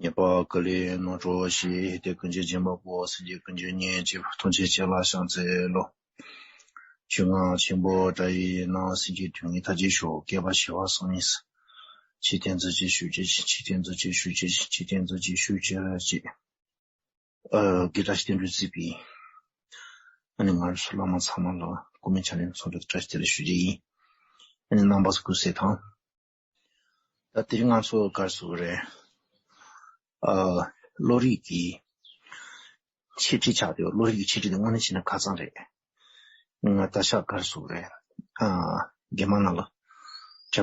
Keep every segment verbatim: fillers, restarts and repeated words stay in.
ཉེས་པ་ཀུན་ལས་རྣམ་གྲོལ་ཞིང་། སྡིག་ཀུན་གྱི་སྦྱིན་པ་པོ། སེམས་ཅན་ཀུན་གྱི་གཉེན་གཅིག་ཐམས་ཅད་ཀྱི་བྱིན་རླབས་ཤར་འཚལ་ལོ། ཆོས་རྔ་ཆེན་པོ་སྒྲ་ཡི་ནང་། སེམས་ཅན་དོན་གཉེར་མཐར་ཕྱིན་ཤོག་བསྐལ་པ་བྱེ་བ་གསུམ་ཡིན། ཆོས་ཐམས་ཅད་ཀྱི་ཞུ་ཅི། ཆོས་ཐམས་ཅད་ཀྱི་ཞུ་ཅི། ཆོས་ཐམས་ཅད་ཀྱི་ཞུ་ཅི་ལ་ཅི། ཨ། དགེ་བཀྲ་ཤིས་བསྟན་འགྲོས་གཙོས་པའི་ཨ་ནི་ང་ཚོ་བླ་མ་ཚང་མ་ལ་སྐུ་མི་ཆ་ནས་ཚོགས་འདུ་བཀྲ་ཤིས་བདེ་ལེགས་ཞུ་རྒྱུ་ཡིན། ཨ་ནི་རྣམ་པ་ཚོ་སྐུ་གཟུགས་བཟང་། ད་དེ་རིང་ང་ཚོ་ག་རེ་ཟེར་དགོས་རེད། ཨ། བློ་རིག་གི་འཆད་ཁྲིད་ཆགས་བསྡད་ཡོད། བློ་རིག་གི་འཆད་ཁྲིད་དེ་དངོས་གནས་བྱས་ན་ཁ་ཚང་རེད། ང་ད་ཆ་ག་རེ་ཟེར་དགོས་རེད། ཨ། རྒྱ་མ་ནང་ལ་བྱ་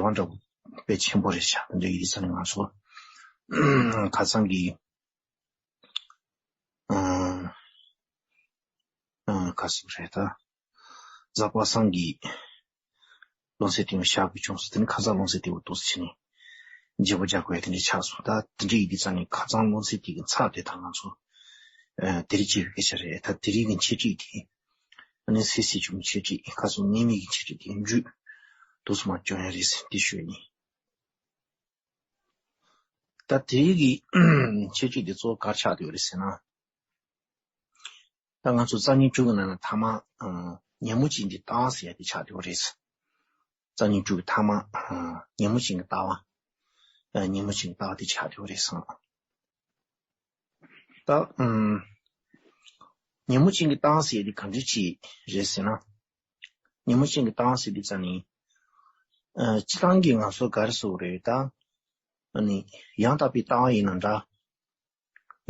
བ་འདྲ་པོ་དཔེ་ཆེན་པོ་རེད་ཤག་འདི་འདྲ་ཡིན་ཙང་ང་ཚོ་ཁ་ཚང་གི་ཨ། ཨ། ག་རེ་ཟེར་དགོས་རེད་ད། གཟའ་པ་སངས་ཀྱི་རླུང་རྟ་དེ་ཡང་ཞག་གི་བྱུང་སོང་། དེ་ནི་ཁ་སང་རླུང་རྟ་དེ་འུ་ཐུག་སེ་བྱས་ནས་བརྗེ་པོ་རྒྱག་དགོས་ཡ་དེ་འདྲ་ཆགས་སོང་། ད་དེ་འདྲ་ཡིན་དུས་ཙང་ནས་ཁ་སང་རླུང་རྟ་དེ་གི་ཚབ་དེ་ད་ང་ཚོ་ཨ། དེ་རིང་བྱེད་པའི་སྐད་ཆ་རེད། ད་དེ་རིང་གི་འཆད་ཁྲིད་དེ་ཨ་ནི་སེ་སེ་བྱུང་། འཆད་ཁྲིད་ཁ་སང་གནད་སྨིན་གྱི་འཆད་ཁྲིད་དེ་མཇུག་ཏོག་ཙམ་སྐྱོང་ཡ་རེད་ཟེར་དེ་ཞུས་ནས། ད་དེ་རིང་གི་འཆད་ཁྲིད་དེ་གཙོ་བོ་ག་རེ་ཆགས་བསྡད་ཡོད་རེད་ཟེར་ན། ད་ང་ཚོ་རྩ་བརྙན་དྲུག་གི་ནང་ན་ཐ་མ་ཨ། ཉོན་མོངས་ཅན་གྱི་ལྟ་བ་ཟེར་ཡ་དེ་ཆགས་བསྡད་ཡོད་རེད། རྩ་བརྙན་དྲུག་གི་ཐ་མ་ཨ། ཉོན་མོངས་ཅན་གྱི་ལྟ་བ། ཨ། ཉོན་མོངས་ཅན་གྱི་ལྟ་བ་དེ་ཆགས་བསྡད་ཡོད་རེད་བསམ། ད་ཨ། ཉོན་མོངས་ཅན་གྱི་ལྟ་བ་ཟེར་ཡ་དེ་ག་འདྲ་ཅིག་རེད་ཟེར་ན། ཉོན་མོངས་ཅན་གྱི་ལྟ་བ་ཟེར་དུས་ཙང་ནས། ཨ། སྤྱིར་བཏང་གི་ང་ཚོ་ག་རེ་ཟེར་དགོས་རེད་ད། ཨ་ནི་ཡང་དག་པའི་ལྟ་བ་ཡིན་ན་འདྲ།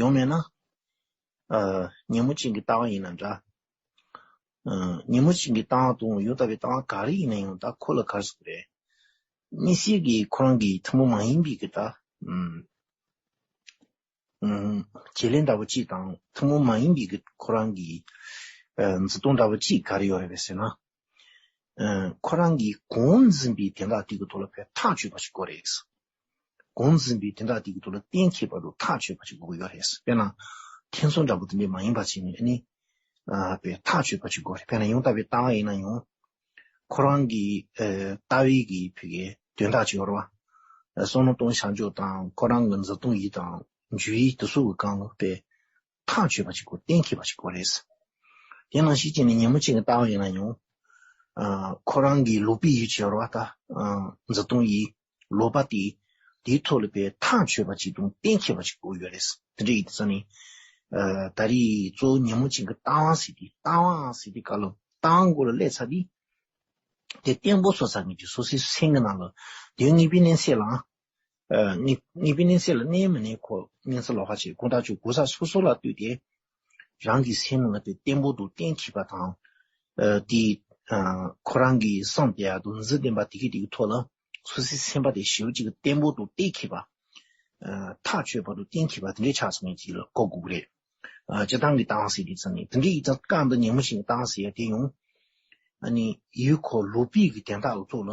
ཡང་མིན་ན། ཨ། ཉོན་མོངས་ཅན་གྱི་ལྟ་བ་ཡིན་ན་འདྲ། ཨ། ཉོན་མོངས་ཅན་གྱི་ལྟ་བ་དང་ཡང་དག་པའི་ལྟ་བ་ག་རེ་ཡིན་ན་ཡང་ད་ཁོ་ལ་ག་རེ་ཟེར་དགོས་རེད། དམིགས་བསལ་གྱི་ཁོ་རང་གི་ཐུན་མོང་མ་ཡིན་པའི་གི་ད། ཨ། ཨ། བྱེད་ལས་འདྲ་པོ་གཅིག་དང་ཐུན་མོང་མ་ཡིན་པའི་གི་ཁོ་རང་གི་ཨ། འཛིན་སྟངས་འདྲ་པོ་གཅིག་ག་རེ་ཡོད་རེད་པས་ཟེར་ན། ཨ། ཁོ་རང་གིས་གང་འཛིན་པའི་དོན་དག་དེ་གི་ཐོག་ལ་དཔེ་ཐག་ཆོད་པ་ཞིག་དགོས་རེད། གང་འཛིན་པའི་དོན་དག་དེ་གི་ཐོག་ལ་གཏན་འཁེལ་བ་དང་ཐག་ཆོད་པ་ཞིག་དགོས་ཀྱི་ཡོད་རེད། དཔེར་ན་ཐེ་ཚོམ་འདྲ་པོ་དེ་འདྲས་མ་ཡིན་པ་བྱས་ནས་ཨ་ནི། ཨ། དཔེ་ཐག་ཆོད་པ་ཞིག་དགོས་རེད། དཔེར་ན་ཡང་དག་པའི་ལྟ་བ་ཡིན་ན་ཡང་། ཁོ་རང་གི་ཨ། ལྟ་བའི་གི་ཕ་གི་དོན་དག་ཅིག་ཡོད་རེད་པ། བསམ་བློ་གཏོང་བྱ་སྤྱོད་དང་ཁོ་རང་གི་འཛིན་སྟངས་ཡིན་དང་འཇུག་ཡིན་དེ་ཚོ་གི་སྒང་ལ་དཔེ་ཐག་ཆོད་པ་ཞིག་དགོས། གཏན་འཁེལ་བ་ཞིག་དགོས་རེད། དེ་ནང་བཞིན་བྱས་ནས་ཉོན་མོངས་ཅན་གྱི་ལྟ་བ་ཡིན་ན་ཡང་། ཨ། ཁོ་རང་གི་ལོག་པའི་ཡུལ་ཅིག་ཡོད་རེད་པ། ད། ཨ། འཛིན་སྟངས་ཡིན། ལོག་པ་དེ། དེའི་ཐོག་ལ་དཔེ་ཐག་ཆོད་པ་ཅིག་དང་གཏན་འཁེལ་བ་ཅིག་དགོས་ཡོད་རེད། དེ་འདྲ་ཡིན་དུས་ཙང་ནས། ཨ། ད་རེས་གཙོ་བོ་ཉོན་མོངས་ཅན་གྱི་ལྟ་བ་ཟེར་དུས། ལྟ་བ་ཟེར་དུས་སྐབས་ལ་ལྟ་བ་མགོ་ལ་སླེབས་ཚར་དུས། དེ་བརྟན་པོ་བཟོ་ཚར་མཁན་གྱི་སོ་སོའི་སེམས་ཀྱི་ནང་ལ་དོན་ངེས་པའི་གནས་ཚད་ལའང་། ཨ། ངེས་ངེས་པའི་གནས་ཚད་ལ་གནས་མི་གནས་ཁོ་གནས་ཚུལ་ལོགས་ཀ་བྱས། གང་ལྟར་ཀྱང་གོ་ས་སོ་སོ་ལ་ལྟོས་ཏེ། རང་གི་སེམས་ནང་ལ་དེ་བརྟན་པོ་དང་གཏན་འཁེལ་བ་དང་། ཨ། དེ། ཨ། ཁོ་རང་གི་བསམ་དེ་ཡ་དང་འཛིན་བདེན་པ་དེ་གི་དེ་གི་ཐོག་ལ་སོ་སོའི་སེམས་པ་དེ་ཞེ་པོ་ཅིག་གི་བརྟན་པོ་དང་གཏན་འཁེལ་བ། ཨ། ཐག་ཆོད་པ་དང་གཏན་འཁེལ་བ་དེ་འདྲའི་ཆགས་སོང་ཡིན་ཅིག་ལ་གོ་དགོས་ཀྱི་རེད། ཨ། སྤྱིར་བཏང་གི་ལྟ་བ་ཟེར་དུས་ཙང་ནས་དེ་འདྲའི་ཡིན་ཙང་སྐབས་འདི་ཉོན་མོངས་ཅན་གྱི་ལྟ་བ་ཟེར་ཡ་དེ་ཡང་། ཨ་ནི་ཡུལ་ཁོ་ལོག་པའི་གི་དོན་དག་གི་ཐོག་ལ་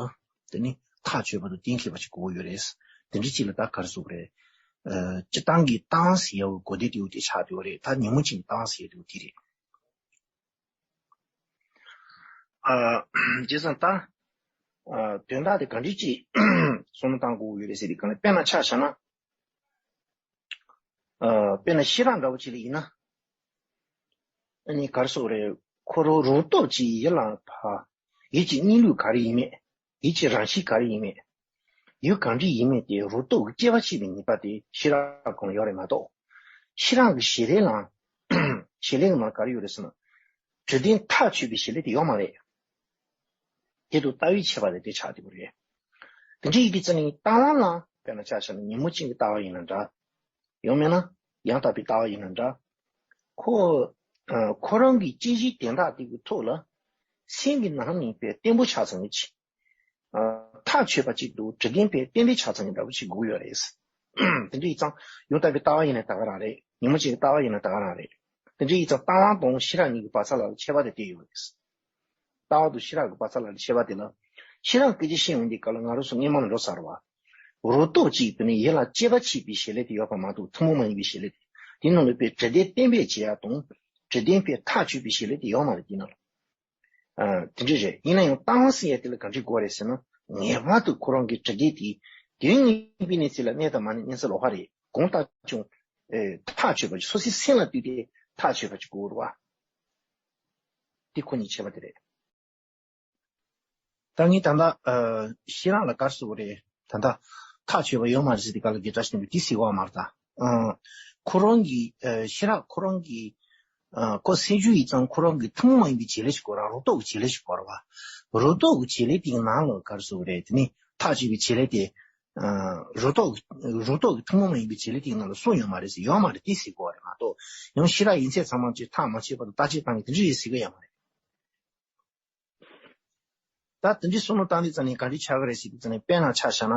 དེ་ནི་ཐག་ཆོད་པ་དང་གཏན་འཁེལ་བ་ཞིག་དགོས་ཀྱི་ཡོད་རེད། དེ་འདྲ་ཅིག་ལ་ད་ག་རེ་ཟེར་དགོས་རེད། ཨ། སྤྱིར་བཏང་གི་ལྟ་བ་ཟེར་ཡ་གོ་བདེ་དེ་འུ་དེ་ཆགས་བསྡད་ཡོད་རེད། ད་ཉོན་མོངས་ཅན་གྱི་ལྟ་བ་ཟེར་ཡ་དེ་འུ་དེ་རེད། ཨ། བྱས་ཙང་ད། ཨ། དོན་དག་དེ་ག་འདྲ་ཅིག་བསམ་བློ་བཏང་དགོས་ཀྱི་ཡོད་རེད་ཟེར་དུས་སྒང་ལ་དཔེར་ན་ཆ་བཞག་ན། ཨ། དཔེར་ན་ཤེས་རབ་འདྲ་བོ་ཅིག་ལ་ཡིན་ན། ཨ་ནི་ག་རེ་ཟེར་དགོས་རེད། ཁོ་རང་རང་སྟོབས་ཀྱིས་ཡིད་ལ་བ། ཡིད་ཀྱི་གནས་ལུགས་ག་རེ་ཡིན་མིན། ཡིད་ཀྱི་རང་བཞིན་ག་རེ་ཡིན་མིན། ཡུལ་གང་འདྲ་ཡིན་མིན་དེ་རང་སྟོབས་ཀྱིས་དཔྱད་པ་བྱེད་པའི་ནུས་པ་དེ་ཤེས་རབ་སྒང་ལ་ཡོད་རེད་མ་གཏོགས། ཤེས་རབ་ཀྱི་བྱེད་ལས་ལ། བྱེད་ལས་ཀྱི་ནང་ག་རེ་ཡོད་རེད་ཟེར་ན། དྲི་ལྡན་ཐག་ཆོད་པའི་བྱེད་ལས་དེ་ཡོད་མ་རེད། དེ་དང་ལྟ་བའི་ཁྱད་པར་དེ་དེ་ཆགས་བསྡད་པ་རེད། དེ་འདྲ་ཡིན་དུས་ཙང་ནས་ལྟ་བ་ལ་དཔེར་ན་ཆ་བཞག་ན་ཉོན་མོངས་ཅན་གྱི་ལྟ་བ་ཡིན་ན་འདྲ། ཡང་མིན་ན་ཡང་དག་པའི་ལྟ་བ་ཡིན་ན་འདྲ། ཁོ། ཨ། ཁོ་རང་གི་དཔྱད་གཞིའི་དོན་དག་དེ་གི་ཐོག་ལ་སེམས་ཀྱི་ནང་ནས་དཔེ་བརྟན་པོ་ཆགས་ཚར་མཁན་ཅིག་ཨ། ཐག་ཆོད་པ་ཅིག་དང་དྲི་ལྡན་པའི་བརྟན་པོ་ཆགས་ཚར་མཁན་འདྲ་པོ་ཅིག་དགོས་ཡོད་རེད། དེ་འདྲ་ཡིན་ཙང་ཡང་དག་པའི་ལྟ་བ་ཡིན་ན་ད་ག་རང་རེད། ཉོན་མོངས་ཅན་གྱི་ལྟ་བ་ཡིན་ན་ད་ག་རང་རེད། དེ་འདྲ་ཡིན་ཙང་ལྟ་བ་དང་ཤེས་རབ་གཉིས་ཀྱི་བར་མཚམས་ལ་ཁྱད་པར་དེ་དེ་ཡོད་རེད། ལྟ་བ་དང་ཤེས་རབ་ཀྱི་བར་མཚམས་ལ་ཁྱད་པར་དེ་ལ། ཤེས་རབ་སྐད་ཆ་བཤད་ཡོང་དུས་སྐབས་ལ་ང་རང་ཚོ་སྔོན་མ་ནས་འགྲོ་ཚར་བ། རང་སྟོབས་ཀྱིས་དེ་ནས་ཡིད་ལ་དཔྱད་པ་བྱེད་པའི་བྱེད་ལས་དེ་ཡོད་པ་མ་གཏོགས་ཐུན་མོང་མ་ཡིན་པའི་བྱེད་ལས་དེ། དེ་ནང་ལ་དཔེ་དྲི་ལྡན་བརྟན་པོ་བྱེད་ཡ་དང་། དྲི་ལྡན་དཔེ་ཐག་ཆོད་པའི་བྱེད་ལས་དེ་ཡོད་མ་རེད་དེ་ནང་ལ། ཨ། དེ་འདྲ་རེད། ཡིན་ན་ཡང་ལྟ་བ་ཟེར་ཡ་དེ་ལ་ག་འདྲ་དགོས་རེད་ཟེར་ན། ངེས་པར་དུ་ཁོ་རང་གི་དྲི་ལྡན་དེ། དོན་ངེས་པའི་གནས་ཚད་ལ་གནས་དང་མ་གནས་གནས་ཚུལ་ལོགས་ཀ་རེད། གང་ལྟར་ཀྱང་ཨེ་ཐག་ཆོད་པ་ཅིག་སོ་སོའི་སེམས་ལ་ལྟོས་ཏེ་ཐག་ཆོད་པ་ཅིག་དགོས་རེད་བ། དེ་ཁོ་ནས་བྱས་པ་དེ་རེད། ད་ངས་ད་ལྟ་ཨ་ཤེས་རབ་ལ་ག་རེ་ཟེར་དགོས་རེད། ད་ལྟ་ཐག་ཆོད་པ་ཡོད་མ་རེད་ཟེར་དེ་ག་ལ་དགེ་བཀྲ་ཤིས་ལྷུན་པོས་དེ་ཟེར་གི་ཡོད་མ་རེད་ད། ཨ་ཁོ་རང་གི་ཨ་ཤེས་རབ་ཁོ་རང་གི་ཨ་ཁོ་སེམས་རྒྱུད་ཡིན་ཙང་ཁོ་རང་གི་ཐུན་མོང་མ་ཡིན་པའི་བྱེད་ལས་ཤིག་དགོས་ར། རོ་ཏོག་གི་བྱེད་ལས་ཤིག་དགོས་ར་བ། རོ་ཏོག་གི་བྱེད་ལས་དེའི་ནང་ལ་ག་རེ་ཟེར་དགོས་རེད། དེ་ནི་ཐག་ཆོད་པའི་བྱེད་ལས་དེ་ཨ་རོ་ཏོག་རོ་ཏོག་གི་ཐུན་མོང་མ་ཡིན་པའི་བྱེད་ལས་དེའི་ནང་ལ་གསུངས་ཡོད་མ་རེད་ཟེར། ཡོད་མ་རེད་དེ་ཟེར་དགོས་རེད་མ་གཏོགས། ཡང་ཤེས་རབ་ཡིན་ཚད་ཚང་མ་ཅིག་ཐག་མ་ཆོད་བར་དུ་བརྟག་དཔྱད་བཏང་གི་དེ་འདྲ་རེད་ཟེར་གི་ཡོད་མ་རེད། ད་དེ་འདྲའི་བསམ་བློ་བཏང་དུས་ཙམ་ནས་ག་འདྲ་ཆགས་ཀྱི་རེད་ཟེར་དུས་ཙམ་ནས། དཔེར་ན་ཆ་བཞག་ན།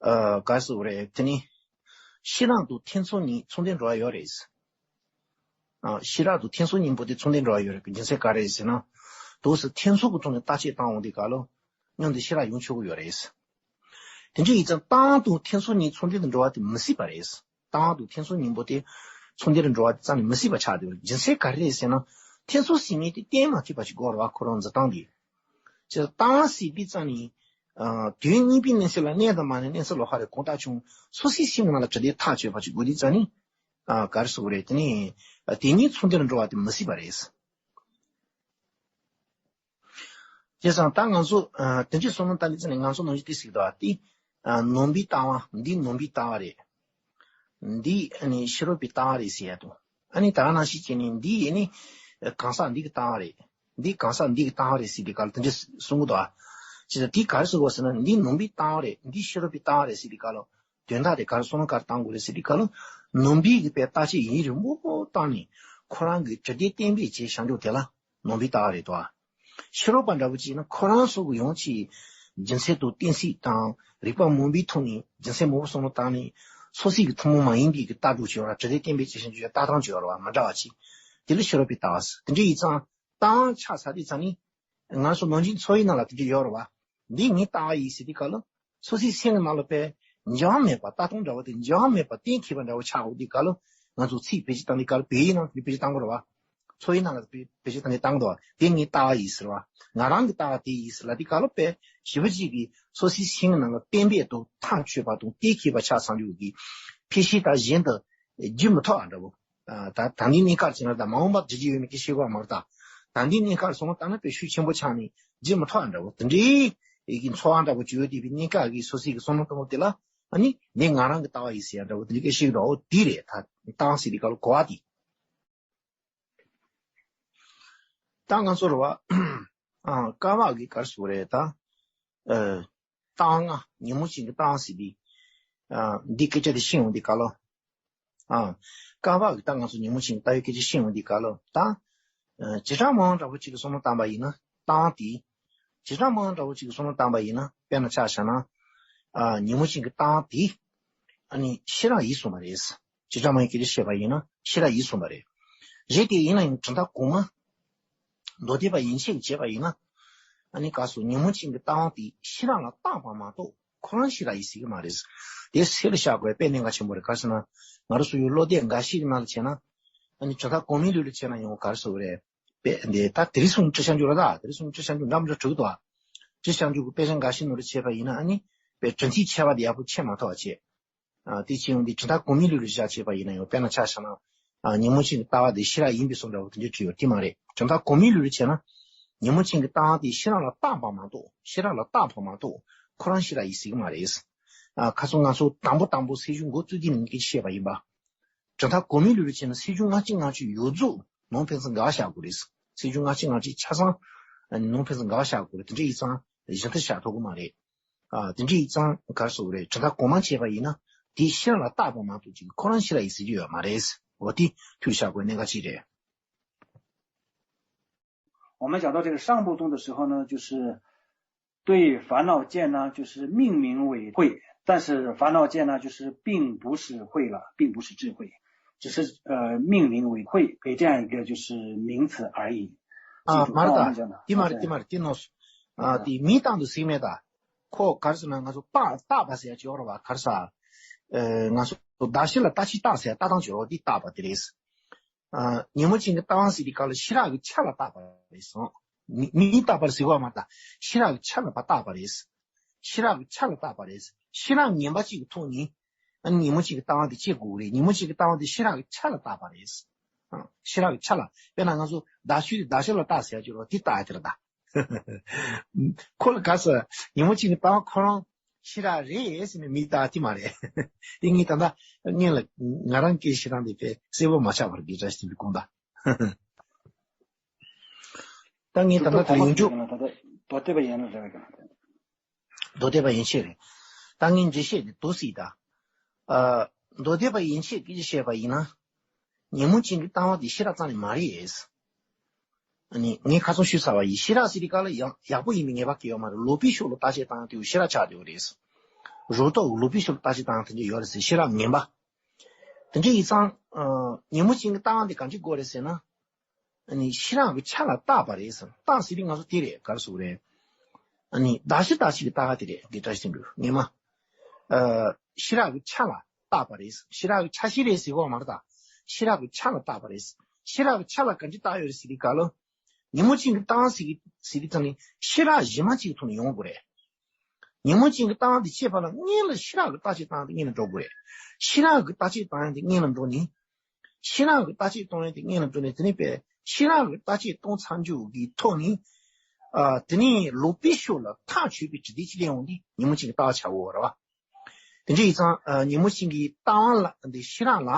ཨ་ག་རེ་ཟེར་དགོས་རེད། དེ་ནི་ཤེས་རབ་དང་ཐེ་ཚོམ་གཉིས་མཚུངས་ལྡན་འགྲོ་བ་ཡོད་རེད། ཨ་ཤེས་རབ་དང་ཐེ་ཚོམ་གཉིས་པོ་དེ་མཚུངས་ལྡན་འགྲོ་བ་ཡོད་རེད། རྒྱུ་མཚན་ག་རེ་རེད་ཟེར་ན། དུས་སུ་ཐེ་ཚོམ་གྱི་ཐོག་ནས་བརྟག་དཔྱད་བཏང་འོང་དུས་སྐབས་ལ་མཉམ་དུ་ཤེས་རབ་ཡོང་ཆོག་གི་ཡོད་རེད། དེ་འདྲ་ཡིན་ཙང་རྟགས་དང་ཐེ་ཚོམ་གཉིས་མཚུངས་ལྡན་དུ་འགྲོ་བ་དེ་མི་སྲིད་པ་རེད། རྟགས་དང་ཐེ་ཚོམ་གཉིས་པོ་དེ་མཚུངས་ལྡན་དུ་འགྲོ་བ་དེ་རྩ་ནས་མི་སྲིད་པ་ཆགས་བསྡད་པ་རེད། རྒྱུ་མཚན་ག་རེ་རེད་ཟེར་ན། ཐེ་ཚོམ་ཟེར་མཁན་དེ་གཏན་མ་ཐེབས་པ་ཞིག་དགོས་རེད་བ། ཁོ་རང་འཛིན་སྟངས་དེ། ཅེས་རྟགས་ཟེར་དུས་ཙམ་ནས། ཨ་དོན་གཉིས་པའི་གནས་ཚུལ་ལ་གནས་དང་མ་གནས་གནས་ཚུལ་ལོགས་ཀ་རེད། གང་ལྟར་ཀྱང་སོ་སོའི་སེམས་ནང་ལ་དྲི་བདེ་ཐག་ཆོད་པ་ཞིག་དགོས་དུས་ཙམ་ནས། ཨ་ག་རེ་ཟེར་དགོས་རེད། དེ་ནས་དེ་གཉིས་མཚུངས་ལྡན་དུ་འགྲོ་བ་དེ་མི་སྲིད་པ་རེད། བྱས་ཙང་ད་ང་ཚོ་ཨ་དེ་འདྲའི་བསམ་བློ་བཏང་དུས་ཙམ་ནས་ང་ཚོ་ནང་བཞིན་དེ་ཟེར་གི་འདུག་བ། དེ་ཨ་ནོན་པའི་ལྟ་བ། འདི་ནོན་པའི་ལྟ་བ་རེད། འདི་ཨ་ནི་ཤེས་རབ་པའི་ལྟ་བ་རེད་ཟེར་ཡ་དང་། ཨ་ནི་ད་ག་ནང་བཞིན་བྱས་ནས་འདི་ཨ་ནི་གང་ཟག་འདི་གི་ལྟ་བ་རེད། འདི་གང་ཟག་འདི་གི་ལྟ་བ་རེད་ཟེར་དུས་སྐབས་ལ་དེ་འདྲ་གསུང་གི་འདུག་བ། བྱས་ཙང་དེ་ག་རེ་ཟེར་དགོས་ཟེར་ན། འདི་ནོན་པའི་ལྟ་བ་རེད། འདི་ཤེས་རབ་པའི་ལྟ་བ་རེད་ཟེར་དུས་སྐབས་ལ། དོན་དག་དེ་ག་རེ་བསམ་བློ་ག་རེ་བཏང་དགོས་རེད་ཟེར་དུས་སྐབས་ལ། ནོན་པའི་གི་དཔེ་བརྟག་དཔྱད་ཡུན་རིང་པོ་བཏང་ནས་ཁོ་རང་གི་དྲི་བདེ་བསྟན་པའི་རྗེས་བཞག་འཇོག་དེ་ལ་ནོན་པའི་ལྟ་བ་རེད་དོ། ཤེས་རབ་པ་འདྲ་བོ་ཅིག་ཡིན་ན་ཁོ་རང་སོ་གི་ཡང་ཅིག་རྒྱུ་མཚན་དང་གཏན་ཚིགས་དང་རིགས་པ་མང་པོའི་ཐོག་ནས་རྒྱུ་མཚན་མང་པོ་བསམ་བློ་བཏང་ནས་སོ་སོའི་གི་ཐུན་མོང་མ་ཡིན་པའི་གི་ལྟ་གྲུབ་ཅིག་ཡོད་ར། དྲི་བདེ་བསྟན་པའི་རྗེས་བཞག་འཇོག་ཡ་ལྟ་སྟངས་ཅིག་ཡོད་ར་བ། མི་འདྲ་བ་ཅིག་དེ་ལ་ཤེས་རབ་པའི་ལྟ་བ་ཟེར། དེ་འདྲ་ཡིན་ཙང་རྟགས་ཆགས་ཚར་དུས་ཙམ་ནས། ང་ཚོ་ནང་བཞིན་ཚོར་བའི་ནང་ལ་དེ་འདྲ་ཡོད་རེད་བ། འདི་ངའི་ལྟ་བ་ཡིན་ཟེར་དུས་སྐབས་ལ། སོ་སོའི་སེམས་ཀྱི་ནང་ལ་དཔེ་འཇོག་མེད་པ། ལྟ་སྟངས་འདྲ་བོ་དེ་འཇོག་མེད་པ་གཏན་འཁེལ་བ་འདྲ་བོ་ཆགས་འོང་དུས་སྐབས་ལ། ང་ཚོ་ཚིག་བེད་སྤྱོད་བཏང་དུས་སྐབས་ལ། བོད་ཡིག་ནང་དེ་བེད་སྤྱོད་བཏང་དགོས་རེད་བ། ཚོར་བའི་ནང་ལ་བེད་སྤྱོད་བཏང་དུས་བཏང་གི་འདུག་བ། དེ་ངའི་ལྟ་བ་ཡིན་ཟེར་བ། ང་རང་གི་ལྟ་བ་དེ་ཡིན་ཟེར་ལབ་དུས་སྐབས་ལ། དཔེ་ཞེ་པོ་ཅིག་གིས་སོ་སོའི་སེམས་ཀྱི་ནང་ལ་གཏན་འབེབས་དང་ཐག་ཆོད་པ་དང་གཏན་འཁེལ་བ་ཆགས་ཚར་འགྱོ་གི་ཕལ་ཆེར་ད་གཞན་དུ་བརྗོད་མི་ཐུབ་པ་འདྲ་བོ། ཨ་ད་ད་ལྟའི་གནས་སྐབས་བྱས་ན། ད་མ་འོངས་པ་བརྗོད་རྒྱུ་ཡོད་མེད་ཀྱི་ཤེས་གི་མ་རེད་ད། ད་ལྟའི་གནས་སྐབས་སོང་ན་ད་ནི་དཔེ་ཤུགས་ཆེན་པོ་ཆགས་ནས་བརྗོད་མི་ཐུབ་པ་འདྲ་བོ། དེ་འདྲའི་ཡི་གི་ཚོར་བ་འདྲ་བོ་བྱུང་ཡོད་དེ། བའི་གནས་སྐབས་ཀྱི་སོ་སོའི་གི་བསམ་བློ་གཏོང་བ་དེ་ལ། ཨ་ནི་འདི་ང་རང་གི་ལྟ་བ་ཡིན་ཟེར་ཡ་འདྲ་བོ་དེ་འདྲའི་སྐད་ཆ་ཞིག་འདུག་འོ་དེ་རེད། ད་ལྟ་བ་ཟེར་དུས་སྐབས་ལ་གོ་བ་དེ། ད་ང་ཚོ་རེད་བ། ཨ་ཀ་བ་གི་ག་རེ་ཟེར་དགོས་རེད་ད། ཨ་ལྟ་བ་ལྔ། ཉོན་མོངས་ཅན་གྱི་ལྟ་བ་ཟེར་དུས། ཨ་འདི་སྐད་ཆ་དེ་ཤེས་ཡོང་དུས་སྐབས་ལ། ཨ་ཀ་བ་གི་ད་ང་ཚོ་ཉོན་མོངས་ཅན་གྱི་ལྟ་བའི་སྐད་ཆ་ཤེས་ཡོང་དུས་སྐབས་ལ། ད་ཨ་བྱེ་བྲག་སྨྲ་བ་འདྲ་བོ་ཅིག་གི་བསམ་བློ་བཏང་པ་ཡིན་ན། ལྟ་བ་དེ། བྱེ་བྲག་སྨྲ་བ་འདྲ་བོ་ཅིག་གི་བསམ་བློ་བཏང་པ་ཡིན་ན། དཔེར་ན་ཆ་བཞག་ན། ཨ་ཉོན་མོངས་ཅན་གྱི་ལྟ་བ་དེ་ཨ་ནི་ཤེས་རབ་ཡིན་གསུངས་པ་རེད། བྱེ་བྲག་སྨྲ་བའི་སྐད་ཆ་བཤད་པ་ཡིན་ན་ཤེས་རབ་ཡིན་གསུངས་པ་རེད། རེད་དེ་ཡིན་ན་ཡང་དོན་དག་གོང་མ་མདོ་སྡེ་པ་ཡན་ཆད་ཀྱིས་བྱས་པ་ཡིན་ན། ཨ་ནི་ག་སོ་ཉོན་མོངས་ཅན་གྱི་ལྟ་བ་དེ་ཤེས་རབ་ལ་བརྟགས་པ་མ་གཏོགས་ཁོ་རང་ཤེས་རབ་ཡིན་ཟེར་གྱི་མ་རེད། དེ་ཚིག་ལ་བཞག་དགོས་དཔེ་གནད་འགག་ཆེན་པོ་རེད། ག་རེ་ཟེར་ན། ང་རང་ཚོ་ཡུལ་བློ་གཏད་འགའ་ཤས་ཀྱི་ནང་ལ་བྱས་ན། ཨ་ནི་དོན་དག་གོང་མའི་ལུགས་ལ་བྱས་ན་ཡང་ག་རེ་ཟེར་དགོས་རེད། དཔེ་འདི་ད་དེ་རིང་སང་ཁྲིད་བྱང་ཆུབ་རེད་ད། དེ་རིང་སང་ཁྲིད་བྱང་ཆུབ་འདྲ་མི་འདྲ་གྲུབ་འདུག་ཨ། ཁྲིད་བྱང་ཆུབ་ཀྱི་དཔེ་ཆ་འགའ་ཤས་ནང་ལ་བྱས་པ་ཡིན་ན། ཨ་ནི་དཔེ་དྲི་མཐུན་ཁྱད་པར་དེ་ཡག་པོ་ཕྱེ་མ་ཐུབ་པ་བྱས། ཨ་དེ་བྱས་ཡོང་དུས་དོན་དག་གོང་མའི་ལུགས་ལ་བཞག་བྱས་པ་ཡིན་ན་ཡང་། དཔེར་ན་ཆ་བཞག་ན། ཨ་ཉོན་མོངས་ཅན་གྱི་ལྟ་བ་དེ་ཤེས་རབ་ཡིན་པའི་བཟོ་འདྲ་བོ་དེ་འདྲ་བྲིས་ཡོད་དེ་མ་རེད། དོན་དག་གོང་མའི་ལུགས་ལ་བྱས་ན། ཉོན་མོངས་ཅན་གྱི་ལྟ་བ་དེ་ཤེས་རབ་ལ་བརྟགས་པ་མ་གཏོགས། ཤེས་རབ་ལ་བརྟགས་པ་མ་གཏོགས་ཁོ་རང་ཤེས་རབ་ཡིན་ཟེར་གྱི་མ་རེད། ཨ་ཁ་སང་ང་ཚོ་དང་པོ་དང་པོ་སེམས་བྱུང་འགོ་བཙུགས་དུས་ནས་སྐད་ཆ་བཤད་པ་ཡིན་པ། དོན་དག་གོང་མའི་ལུགས་ལ་བྱས་ན་སེམས་བྱུང་ལྔ་གཅིག་ལྔ་གཅིག་ཡོངས་རྫོགས་ནང་ཕན་ཚུན་འགལ་བ་བཞག་དགོས་རེད། སེམས་བྱུང་ལྔ་གཅིག་ལྔ་གཅིག་ཆ་ཚང་ནང་ཕན་ཚུན་འགལ་བ་བཞག་དགོས་རེད། དེ་འདྲ་ཡིན་ཙང་གཞན་དག་བཞག་ཐུབ་ཀྱི་མ་རེད། ཨ་དེ་འདྲ་ཡིན་ཙང་ག་རེ་ཟེར་དགོས་རེད། དོན་དག་གོང་མ་བྱས་པ་ཡིན་ན་དེ་ཤེས་རབ་ལ་བརྟགས་པ་མ་གཏོགས་ཅིག་ཁོ་རང་ཤེས་རབ་ཡིན་ཟེར་རྒྱུ་ཡོད་མ་རེད། འོ་དེ་ཐུགས་ལ་བཞག་དགོས་གནད་འགག་ཅིག་རེད། 我们讲到这个上部宗的时候呢，就是对烦恼见呢，就是命名为慧，但是烦恼见呢，就是并不是慧了，并不是智慧，只是呃命名为慧，给这样一个就是名词而已。 ཨ་མ་རེད་ད། དེ་མ་རེད། དེ་མ་རེད། དེ་ནོར་སོང་། ཨ་དེ་མིང་བཏགས་འདུག་ཟེར་མེད་ད། ཁོ་ག་རེ་ཟེར་ན། ང་ཚོ་བརྟགས་བརྟགས་པ་ཟེར་ཡ་ཅིག་ཡོད་རེད་བ། ག་རེ་ཟེར། ཨ་ང་ཚོ་བདག་གཞན་ལ་བརྟག་ཅིང་བརྟགས་ཟེར་ཡ་ལྟ་སྟངས་ཅིག་ཡོད་རེད་བ། དེ་བརྟགས་པ་དེ་རེད། ཨ་ཉོན་མོངས་ཅན་གྱི་ལྟ་བ་ཟེར་དུས་སྐབས་ལ་ཤེས་རབ་ཀྱི་ཆ་ལ་བརྟགས་པ་རེད་སོང་། མིང་མིང་བཏགས་པ་ཟེར་བ་མ་རེད་ད། ཤེས་རབ་ཀྱི་ཆ་ལ་བརྟགས་པ་རེད། ཤེས་རབ་ཀྱི་ཆ་ལ་བརྟགས་པ་རེད། ཤེས་རབ་ངན་པ་ཅིག་གི་ཐོག་ནས་ ཨ་ནི་ཉིན་མོ་གཅིག་གི་ལྟ་བ་དེ་བྱེད་དགོས་ཀྱི་རེད། ཉིན་མོ་གཅིག་གི་ལྟ་བ་དེ་ཤེས་རབ་ཀྱི་ཆ་ལ་བཏགས་པ་རེད། ཨ། ཤེས་རབ་ཀྱི་ཆ་ལ། དཔེར་ན་ང་ཚོ་ཟླ་ཤུལ་དེ་ཟླ་ཤུལ་ལ་བལྟ་ཟེར་ཡ་ཅིག་ཡོད་རེད་བ། དེ་བལྟ་ཡ་དེ་རེད་ད། ཁོ་ལ་ག་ས་ཉིན་མོ་གཅིག་གི་ལྟ་བ་ཁོ་རང་ཤེས་རབ་རེད་ཟེར་ནས་མི་ལྟ་དེ་མ་རེད། དེ་ངས་ད་ལྟ་སྔོན་ལ་ང་རང་སྐད་ཆ་བཤད་སྟངས་དེ་དཔེ་གསལ་པོ་མ་ཆགས་པར་གི་འདྲ་ཞིག་འདུག་དགོངས་དག། ད་ངས་ད་ལྟ་དེ་ཡོང་རྒྱུ། ད་ལྟ་མདོ་སྡེ་པ་ཡན་ལ་རེད་བ་གི། མདོ་སྡེ་པ་ཡན་ཆད་རེད། ད་ངས་འགྲེལ་བཤད་དེ་མདོ་སྲིད་ད། ཨ། མདོ་སྡེ་པ་ཡན་ཆད་སྐད་ཆ་བཤད་པ་ཡིན་ན། ཉིན་མོ་གཅིག་གི་ལྟ་བ་དེ་ཤེས་རབ་རྩ་ནས་མ་རེད། ཨ་ནི་ངས་ཁ་སང་ཞུས་ཚར་བ་ཡིན། ཤེས་རབ་ཟེར་དུས་སྐབས་ལ་ཡག་ཡག་པོ་ཡིན་པའི་ངེས་པ་གང་ཡང་ཡོད་མ་རེད། ལོག་པའི་ཕྱོགས་ལ་བརྟག་དཔྱད་བཏང་དུས་ཤེས་རབ་ཆགས་བསྡད་ཡོད་རེད། རོ་ཏོག་གི་ལོག་པའི་ཕྱོགས་ལ་བརྟག་དཔྱད་བཏང་དེ་འདྲ་ཡོད་རེད་ཟེར། ཤེས་རབ་ངན་པ། དེ་འདྲ་ཡིན་ཙང་། ཨ། ཉིན་མོ་གཅིག་གི་ལྟ་བ་འདི་གང་ཅི་དགོས་རེད་ཟེར་ན། ཨ་ནི་ཤེས་རབ་ཀྱི་ཆ་ལ་བཏགས་པ་རེད་ཟེར། བཏགས་ཟེར་དུས་ང་ཚོ་དེ་རེད། ག་རེ་ཟེར་དགོས་རེད། ཨ་ནི་ཟླ་ཤུལ་ཟླ་ཤུལ་གྱི་ལྟ་བ་དེ་རེད། འདི་བཀྲ་ཤིས་འགྲོ་ངེས་མ། ཨ། ཤེས་རབ་ཀྱི་ཆ་ལ་བཏགས་པ་རེད། ཤེས་རབ་ཀྱི་ཆ་ཤས་རེད་ཟེར་དགོས་མ་རེད་ད། ཤེས་རབ་ཀྱི་ཆ་ལ་བཏགས་པ་རེད། ཤེས་རབ་ཀྱི་ཆ་ལ་གང་ཅི་བཏགས་ཡོད་རེད་ཟེར་དུས་སྐབས་ལ། ཉིན་མོ་གཅིག་གི་ལྟ་བ་ཟེར་གི་ཟེར་དུས་ཙམ་ནས་ཤེས་རབ་གཞན་མ་གཅིག་གི་ཐོག་ནས་ཡོང་དགོས་རེད། ཉིན་མོ་གཅིག་གི་ལྟ་བ་འདི་བྱེད་པ་ལ་སྔོན་ལ་ཤེས་རབ་ཀྱི་བརྟག་དཔྱད་བཏང་སྟེ་སྔོན་ལ་འགྲོ་དགོས་རེད། ཤེས་རབ་ཀྱི་བརྟག་དཔྱད་བཏང་ཡ་དེ་སྔོན་ལ་འགྲོ་ནས། ཤེས་རབ་ཀྱི་བརྟག་དཔྱད་གཏོང་ཡ་དེ་སྔོན་ལ་འགྲོ་ནས། དེ་ནས་པས་ཤེས་རབ་ཀྱི་བརྟག་དཔྱད་གཏོང་ཚར་རྒྱུ་གི་ཐོག་ནས། ཨ། དེ་ནས་ལོག་པའི་ཕྱོགས་ལ་ཐག་ཆོད་པའི་དྲི་དེ་ཅི་ལས་འོང་དེ་ཉིན་མོ་གཅིག་གི་ལྟ་བ་ཆགས་འོ་ར་བ། དེ་འདྲ་ཡིན་ཙང་། ཨ། ཉིན་མོ་གཅིག་གི་ལྟ་བ་ལ་འདི་ཤེས་རབ་ལ།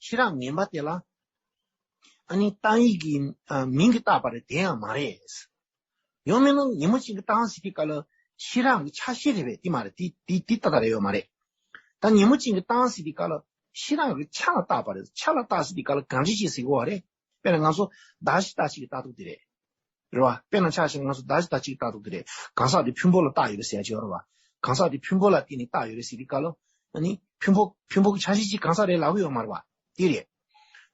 ཤེས་རབ་ངན་པ་དེ་ལ། ཨ་ནི་ལྟ་ཡི་གི། ཨ། མིང་གི་བཏགས་པ་རེད། དེ་ཡང་མ་རེད། ཡང་མིན་ན་ཉིན་མོ་གཅིག་གི་ལྟ་བ་ཟེར་དུས་སྐབས་ལ་ཤེས་རབ་ཀྱི་ཆ་ཤས་རེད་པས། དེ་མ་རེད། དེ་དེ་དེ་ཏག་ཏག་རེད་ཡོད་མ་རེད། ད་ཉིན་མོ་གཅིག་གི་ལྟ་བ་ཟེར་དུས་སྐབས་ལ་ཤེས་རབ་ཀྱི་ཆ་ལ་བཏགས་པ་རེད། ཆ་ལ་བཏགས་ཟེར་དུས་སྐབས་ལ་གང་འདྲ་ཞིག་ཟེར་དགོས་པ་རེད། དཔེར་ན་ང་ཚོ་ཟླ་ཤུལ་ཟླ་ཤུལ་གྱི་ལྟ་སྟངས་དེ་རེད། རེད་བ། དཔེར་ན་ཆ་བཞག་ན་ང་ཚོ་ཟླ་ཤུལ་ཟླ་ཤུལ་གྱི་ལྟ་སྟངས་དེ་རེད། གང་ཟག་དེ་ཕུང་པོ་ལ་བཏགས་ཡོད་རེད་ཟེར་ཡ་ཅིག་ཡོད་རེད་བ། གང་ཟག་དེ་ཕུང་པོ་ལ་བརྟེན་ནས་བཏགས་ཡོད་རེད་ཟེར་དུས་སྐབས་ལ། ཨ་ནི་ཕུང་པོ་ཕུང་པོ་གི་ཆ་ཤས་ཅིག་གང་ཟག་རེད་ལབ་ཀྱི་ཡོད་མ་རེད་བ། དེ་རེད།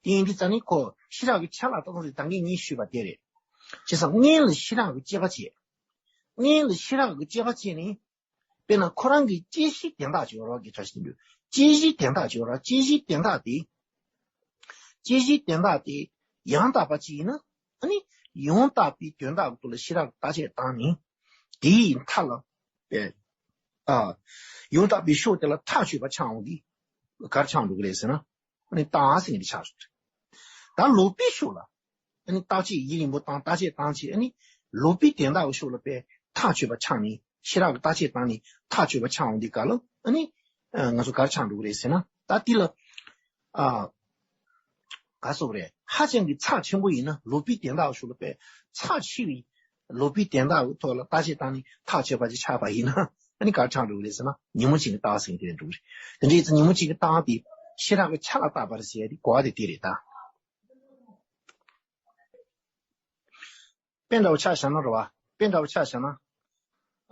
དེ་ཡིན་དུས་ཙང་ནི་ཁོ་ཤེས་རབ་ཀྱི་ཆ་ལ་བཏགས་ཏེ་ད་གིན་ངས་ཞུས་པ་དེ་རེད། བྱས་ཙང་སྔོན་ལ་ཤེས་རབ་ཀྱི་དཔྱད་པ་བྱེད། སྔོན་ལ་ཤེས་རབ་ཀྱི་དཔྱད་པ་བྱས་ནས། དཔེར་ན་ཁོ་རང་གི་དཔྱད་གཞིའི་དོན་དག་ཅིག་ཡོད་རེད་བ། གི་ཆ་ཤས་འདུག་དཔྱད་གཞིའི་དོན་དག་ཅིག་ཡོད་རེད་བ། དཔྱད་གཞིའི་དོན་དག་དེ། དཔྱད་གཞིའི་དོན་དག་དེ་ཡང་དག་པ་ཅིག་ཡིན་ན། ཨ་ནི་ཡང་དག་པའི་དོན་དག་གི་ཐོག་ལ་ཤེས་རབ་ཀྱི་བརྟག་དཔྱད་བཏང་ནས། དེའི་མཐའ་ལ། ཨ། ཡང་དག་པའི་ཕྱོགས་དེ་ལ་ཐག་ཆོད་པ་ཆགས་འོང་དུས། ག་རེ་ཆགས་འགྲོ་གི་རེད་ཟེར་ན། ཨ་ནི་བཏགས་ཟེར་མཁན་དེ་ཆགས་སོང་། ད་ལོག་པའི་ཕྱོགས་ལ། ཨ་ནི་བརྟག་དཔྱད་ཡུན་རིང་པོ་བཏང་། བརྟག་དཔྱད་བཏང་བྱས། ཨ་ནི་ལོག་པའི་དོན་དག་གི་ཕྱོགས་ལ་དཔེ་ཐག་ཆོད་པ་ཆགས་ནས། ཤེས་རབ་ཀྱི་བརྟག་དཔྱད་བཏང་ནས་ཐག་ཆོད་པ་ཆགས་འོང་དུས་སྐབས་ལ། ཨ་ནི་ང་ཚོ་ག་རེ་ཆགས་འགྲོ་གི་རེད་ཟེར་ན། ད་དེ་ལ། ཨ། ག་རེ་ཟེར་དགོས་རེད། ཧ་ཅང་གི་ཚབས་ཆེན་པོ་ཡིན་ན། ལོག་པའི་དོན་དག་གི་ཕྱོགས་ལ་དཔེ་ཚབས་ཆེ་བའི། ལོག་པའི་དོན་དག་གི་ཐོག་ལ་བརྟག་དཔྱད་བཏང་ནས་ཐག་ཆོད་པ་ཅིག་ཆགས་པ་ཡིན་ན། ཨ་ནི་ག་རེ་ཆགས་འགྲོ་གི་རེད་ཟེར་ན། ཉིན་མོ་གཅིག་གི་ལྟ་བ་ཟེར་མཁན་དེ་འགྲོ་གི་རེད། དེ་འདྲ་ཡིན་ཙང་ཉིན་མོ་གཅིག་གི་ལྟ་བ་དེ་ཤེས་རབ་ཀྱི་ཆ་ལ་བཏགས་པ་རེད་ཟེར་ཡ་དེ་གོ་བ་དེ་དེ་རེད་ད། དཔེ་འདྲ་བོ་ཆ་བཞག་ན་རེད་བ། དཔེ་འདྲ་བོ་ཆ་བཞག་ན།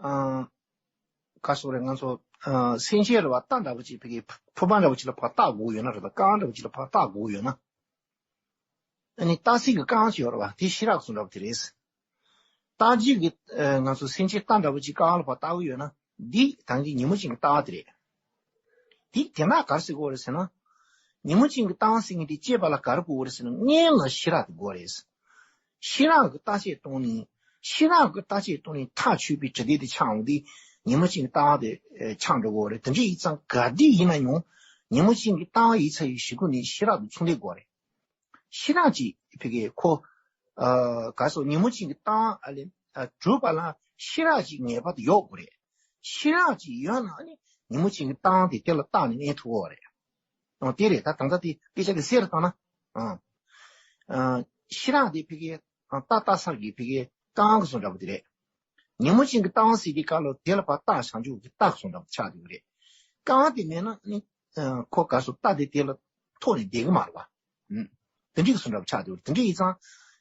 ཨ། ག་རེ་ཟེར་དགོས་རེད། ང་ཚོ། ཨ། སེམས་ཅན་རེད་བ། རྟ་འདྲ་བོ་ཅིག་ཕ་གི་ཕུར་པ་འདྲ་བོ་ཅིག་ལ་ཕར་བཏགས་དགོས་ཡོད་ན་རེད་ད། རྐང་འདྲ་བོ་ཅིག་ལ་ཕར་བཏགས་དགོས་ཡོད་ན། ཨ་ནི་རྟ་སེལ་གྱི་རྐང་ཅིག་ཡོད་རེད་བ། དེ་ཤེས་རབ་ཀྱི་བཟོ་འདྲ་བོ་དེ་རེད། རྟ་རྒྱུག་གི། ཨ། ང་ཚོ་སེམས་ཅན་རྟ་འདྲ་བོ་ཅིག་རྐང་ལ་ཕར་བཏགས་ཀྱི་ཡོད་ན། འདི་ད་གིན་ཉིན་མོ་གཅིག་གི་ལྟ་བ་དེ་རེད། དེ་དེ་ན་ག་རེ་ཟེར་དགོས་རེད་ཟེར་ན། ཉིན་མོ་གཅིག་གི་ལྟ་བ་ཟེར་མཁན་དེ་དཔྱད་པ་ལ་ག་རེ་དགོས་རེད་ཟེར་ན། སྔོན་ལ་ཤེས་རབ་དེ་དགོས་རེད། ཤེས་རབ་ཀྱི་བརྟག་དཔྱད་གཏོང་ནས། ཤེས་རབ་ཀྱི་བརྟག་དཔྱད་གཏོང་ནས་ཐག་ཆོད་པའི་དྲི་དེ་དེ་ཆགས་འོང་དུས། ཉིན་མོ་གཅིག་གི་ལྟ་བ་དེ་ཆགས་འགྲོ་གི་རེད། དེ་འདྲ་ཡིན་ཙང་ག་དུས་ཡིན་ན་ཡང་། ཉིན་མོ་གཅིག་གི་ལྟ་བ་ཡིན་ཚར་བའི་གཞུག་གུ་ནས་ཤེས་རབ་དེ་ཚོང་ལས་དགོས་རེད། ཤེས་རབ་ཅིག་ཕ་གི་ཁོ། ཨ། ག་རེ་ཟེར། ཉིན་མོ་གཅིག་གི་ལྟ་བ་ཨ་ལས། ཨ། གྲུབ་པ་ལ་ཤེས་རབ་ཅིག་ངེས་པར་དུ་ཡོད་དགོས་རེད། ཤེས་རབ་ཅིག་ཡོད་ན་ནི་ཉིན་མོ་གཅིག་གི་ལྟ་བ་དེ་དེ་ལ་བརྟགས་ནས་གནས་ཐུབ་ཀྱི་ཡོད་རེད། ཨ། དེ་རེད། ད་ད་ལྟ་དེ་སྐད་ཆ་དེ་གསལ་རུ་བཏང་ན། ཨ། ཨ། ཤེས་རབ་དེ་ཕ་གི། ཨ། རྟ་རྟ་སེལ་གྱི་ཕ་གི་རྐང་གི་བཟོ་འདྲ་པོ་དེ་རེད། ཉིན་མོ་གཅིག་གི་ལྟ་བ་ཟེར་དུས་སྐབས་ལ་དེ་ལ་ཕར་རྟ་བྱང་ཆུབ་ཀྱི་རྟ་གི་བཟོ་འདྲ་པོ་ཆགས་ཀྱི་ཡོད་རེད། རྐང་དེ་མེད་ན་ནི། ཨ། ཁོ་ག་རེ་ཟེར། རྟ་དེ་དེ་ལ་ཐོགས་ནས་བསྡད་ཀྱི་མ་རེད་བ། ཨུམ། དེ་འདྲའི་བཟོ་འདྲ་པོ་ཆགས་ཀྱི་ཡོད་རེད། དེ་འདྲ་ཡིན་ཙང་།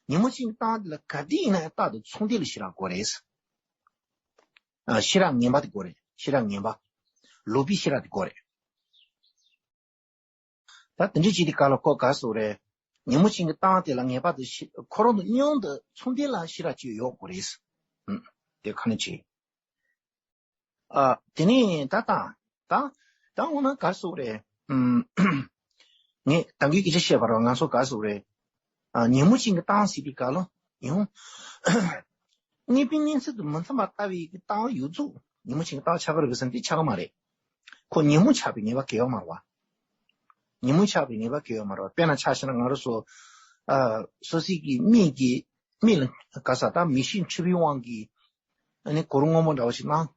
ཉིན་མོ་གཅིག་གི་ལྟ་བ་དེ་ལ་ག་དུས་ཡིན་ན་ཡང་རྟ་དེ་ཚོང་དེ་ལ་ཤེས་རབ་དགོས་རེད། ཨ། ཤེས་རབ་ངན་པ་དེ་དགོས་རེད། ཤེས་རབ་ངན་པ། ལོག་པའི་ཤེས་རབ་དེ་དགོས་རེད། ད་དེ་འདྲ་བྱེད་དུས་སྐབས་ལ་ཁོ་ག་རེ་ཟེར་དགོས་རེད། ཉིན་མོ་གཅིག་གི་ལྟ་བ་དེ་ལ་ངེས་པར་དུ་ཤེས། ཁོ་རང་དང་མཉམ་དུ་ཚོང་དེ་ལ་ཤེས་རབ་ཅིག་ཡོད་དགོས་རེད། ཨུམ། དེ་ག་ནས་བྱེད། ཨ། དེ་ནས་ད་ད་ད་ད་འོ་ན་ག་རེ་ཟེར་དགོས་རེད། ཨུམ། ངས་ད་གིན་སྐད་ཆ་བཤད་པ་རེད་བ། ང་ཚོ་ག་རེ་ཟེར་དགོས་རེད། ཨ། ཉིན་མོ་གཅིག་གི་ལྟ་བ་ཟེར་དུས་སྐབས་ལ་ཡང་། གནས་པའི་གནས་ཚུལ་དུ་མི་འཚམ་པ་ལྟ་བའི་གི་ལྟ་བ་ཡོད་ཚུལ་ཉིན་མོ་གཅིག་གི་ལྟ་བ་ཆགས་ཀྱི་རེད་བསམ་དེ་ཆགས་ཀྱི་མ་རེད། ཁོ་ཉོན་མོངས་ཆགས་པའི་ངེས་པ་གང་ཡང་ཡོད་མ་རེད་བ། ཉོན་མོངས་ཆགས་པའི་ངེས་པ་གང་ཡང་ཡོད་མ་རེད་བ། དཔེར་ན་ཆ་བཞག་ན་ང་རང་ཚོ་ཨ་སོ་སོའི་གི་མིག་གི་མིག་ལ་ག་ས་ད་མིག་ཤེས་འཁྲུལ་པའི་དབང་གིས་ཨ་ནི་གུ་རུ་སྔོན་པོ་འདྲ་བ་ཞིག་སྣང་།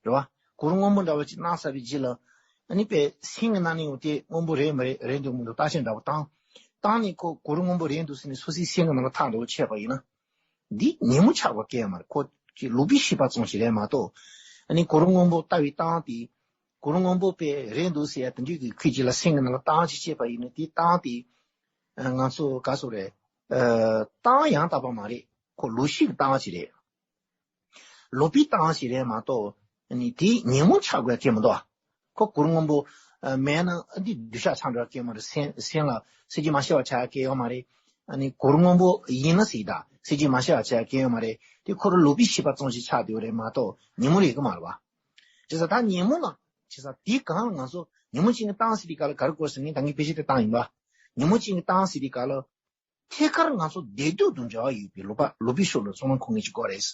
རེད་བ། གུ་རུ་སྔོན་པོ་འདྲ་བ་ཞིག་སྣང་ཚར་བའི་རྗེས་ལ་ཨ་ནི་པའི་སེམས་ཀྱི་ནང་ནས་ཡོང་དེ་སྔོན་པོ་རེད་མ་རེད་རེད་འདུག་མི་འདུག་བརྟག་དཔྱད་འདྲ་བོ་བཏང་། བཏང་ནས་ཁོ་གུ་རུ་སྔོན་པོ་རེད་འདུག་ཟེར་ནས་སོ་སོའི་སེམས་ཀྱི་ནང་ལ་ཐག་འདྲ་བོ་ཆད་པ་ཡིན་ན། འདི་ཉོན་མོངས་ཆགས་པ་སྐྱེ་ཡ་མ་རེད། ཁོ་ཀྱི་ལོག་པའི་ཤེས་པ་ཙམ་ཞིག་རེད་མ་གཏོགས། ཨ་ནི་གུ་རུ་སྔོན་པོ་ལྟ་བའི་སྟངས་དེ། གུ་རུ་སྔོན་པོ་པས་རེད་འདུག་ཟེར་ཡ་དེ་འདྲའི་གི་ཁུལ་གཅིག་ལ་སེམས་ཀྱི་ནང་ལ་བཏང་ཅིག་བྱས་པ་ཡིན་ན་དེ་བཏང་དེ། ང་ཚོ་ག་སོ་རེད། བཏང་ཡང་དག་པ་མ་རེད། ཁོ་ལོག་ཤེས་ཀྱི་བཏང་ཅིག་རེད། ལོག་པའི་བཏང་ཞིག་རེད་མ་གཏོགས། ཨ་ནི་དེ་ཉོན་མོངས་ཆགས་དགོས་ཀྱི་མི་འདུག་ཁོ་གུ་རུ་སྔོན་པོ་མེད་ན་ཨ་འདི་གདུལ་བྱ་ཆགས་འགྲོ་ཀྱི་མ་རེད། སེམས་སེམས་ལ་སེམས་ཀྱི་མ་ཤེས་པ་ཆགས་ཀྱི་ཡོད་མ་རེད། ཨ་ནི་གུ་རུ་སྔོན་པོ་ཡིན་ན་ཟིག་ད་སེམས་ཀྱི་མ་ཤེས་པ་ཆགས་ཀྱི་ཡོད་མ་རེད། དེ་ཁོ་རང་ལོག་པའི་ཤེས་པ་ཙམ་ཞིག་ཆགས་བསྡད་ཡོད་རེད་མ་གཏོགས་ཉོན་མོངས་རེད་ཀྱི་མ་རེད་བ། བྱས་ཙང་ད་ཉོན་མོངས་ལ་བྱས་ཙང་དེའི་སྒང་ལ་ང་ཚོ་ཉོན་མོངས་ཅན་གྱི་བཏང་ཟེར་དེ་ག་ལ་ག་རེ་དགོས་ཟེར་ནས་ད་ངས་དཔེ་ཆ་དེ་བཏང་ཡིན་པ། ཉོན་མོངས་ཅན་གྱི་བཏང་ཟེར་དེ་ག་ལ། ཐད་ཀར་ང་ཚོ་བདེ་སྡུག་དང་འབྲེལ་བ་ཡོད་པའི་ལོག་པ་ལོག་པའི་ཕྱོགས་ལ་བསམ་བློ་འཁོར་མཁན་ཅིག་དགོས་རེད།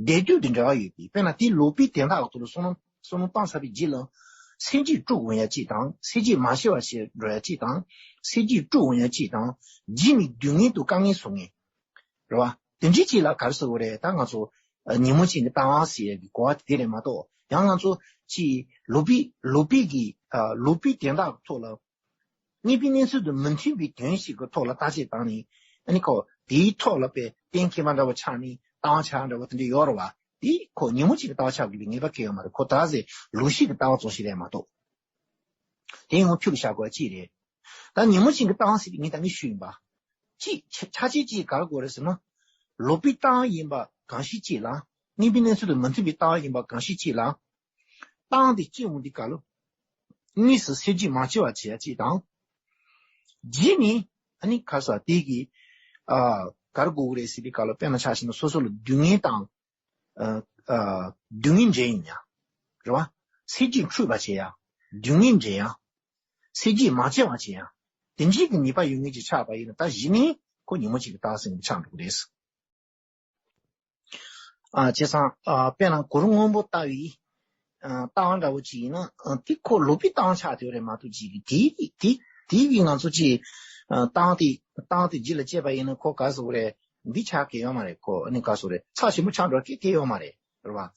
བདེ་སྡུག་དང་འབྲེལ་བ་ཡོད་པའི་དཔེར་ན་དེའི་ལོག་པའི་དོན་དག་གི་ཐོག་ལ་བསམ་བློ་བསམ་བློ་བཏང་ཚར་བའི་རྗེས་ལ་སེམས་རྒྱུད་དཀྲུགས་འོང་ཡ་གཅིག་དང་སེམས་རྒྱུད་མ་ཤེས་པ་ཞིག་འགྲོ་ཡ་གཅིག་དང་སེམས་རྒྱུད་དཀྲུགས་འོང་ཡ་གཅིག་དང་རྗེས་ནས་སྡུག་བསྔལ་དང་དཀའ་ངལ་བཟོ་མཁན་རེད་བ། དེ་འདྲའི་གཅིག་ལ་ག་རེ་ཟེར་དགོས་རེད། ད་ང་ཚོ་ཉོན་མོངས་ཅན་གྱི་ལྟ་བ་ཟེར་ཡ་གི་གོ་བ་དེ་རེད་མ་གཏོགས་ཡང་ང་ཚོ་གཅིག་ལོག་པའི་ལོག་པའི་གི་ལོག་པའི་དོན་དག་གི་ཐོག་ལ། དངོས་པོའི་གནས་ཚུལ་དང་མི་མཐུན་པའི་དོན་ཞིག་གི་ཐོག་ལ་བརྟག་དཔྱད་བཏང་ནས་ཨ་ནི་ཁོ་དེའི་ཐོག་ལ་པའི་གཏན་འཁེལ་བ་འདྲ་བོ་ཆགས་ནས་བཏང་ཆགས་འདྲ་བོ་དེ་འདྲ་ཡོད་རེད་བ། དེ་ཁོ་ཉོན་མོངས་ཅན་གྱི་ལྟ་བ་ཆགས་དགོས་པའི་ངེས་པ་གང་ཡང་ཡོད་མ་རེད། ཁོ་ད་ཟེ་ལོག་ཤེས་ཀྱི་ལྟ་བ་ཙམ་ཞིག་རེད་མ་གཏོགས། དེ་ཡང་ཐུགས་ལ་བཞག་དགོས་པ་ཅིག་རེད། ད་ཉོན་མོངས་ཅན་གྱི་ལྟ་བ་ཟེར་དེ་ངས་ད་ངས་ཞུས་ཡིན་པ། གཅིག་ཆ་ཆ་ཆེ་གཅིག་ག་རེ་དགོས་རེད་ཟེར་ན། ལོག་པའི་ལྟ་བ་ཡིན་པ་གང་ཞིག་གཅིག་ལ། དངོས་པོའི་གནས་ཚུལ་དང་མི་མཐུན་པའི་ལྟ་བ་ཡིན་པ་གང་ཞིག་གཅིག་ལ། བཏང་སྟེ་སྐྱེ་འོང་དུས་སྐབས་ལ། དངོས་སུ་སེམས་རྒྱུད་མ་སྐྱེ་བ་བྱེད་ཡ་གཅིག་དང་། རྗེས་ནས་ཨ་ནི་ག་རེ་ཟེར་དེ་གི་ཨ་ག་རེ་དགོས་ཀྱི་རེད་ཟེར་དུས་སྐབས་ལ་དཔེར་ན་ཆ་བཞག་ན་སོ་སོ་ལ་སྡུག་བསྔལ་དང་ཨ་ཨ་སྡུག་བསྔལ་འདྲེན་ཡ་རེད་བ། སེམས་རྒྱུད་འཁྲུགས་པ་བྱེད་ཡ། སྡུག་བསྔལ་འདྲེན་ཡ། སེམས་རྒྱུད་མ་སྐྱེ་བ་བྱེད་ཡ། དེ་འདྲའི་གི་ནུས་པ་ཡོད་མཁན་ཅིག་ཆགས་པ་ཡིན་ན་ད་གཞི་ནས་ཁོ་ཉོན་མོངས་ཅན་གྱི་ལྟ་བ་ཟེར་མཁན་ཆགས་འགྲོ་གི་རེད། ཨ་བྱས་ཙང་ཨ་དཔེར་ན་གུ་རུ་སྔོན་པོ་ལྟ་བུའི་ཨ་ལྟ་བ་འདྲ་བོ་ཅིག་ཡིན་ན་ཨ་དེ་ཁོ་ལོག་པའི་ལྟ་བ་ཆགས་བསྡད་རེད་མ་གཏོགས་ཅིག་གི་དེ་དེ་དེ་གི་ང་ཚོ་ཅིག་ཨ་ལྟ་བ་དེ་ལྟ་བ་དེ་རྗེས་ལ་སྐྱེས་པ་ཡིན་ན་ཁོ་ག་ཟེར་རེད། འདི་ཆགས་ཀྱི་ཡོད་མ་རེད། ཁོ་ཨ་ནི་ག་ཟེར་རེད། ཚབས་ཆེན་པོ་ཆགས་འགྲོ་ཀྱི་ཀྱི་ཡོད་མ་རེད། རེད་བ།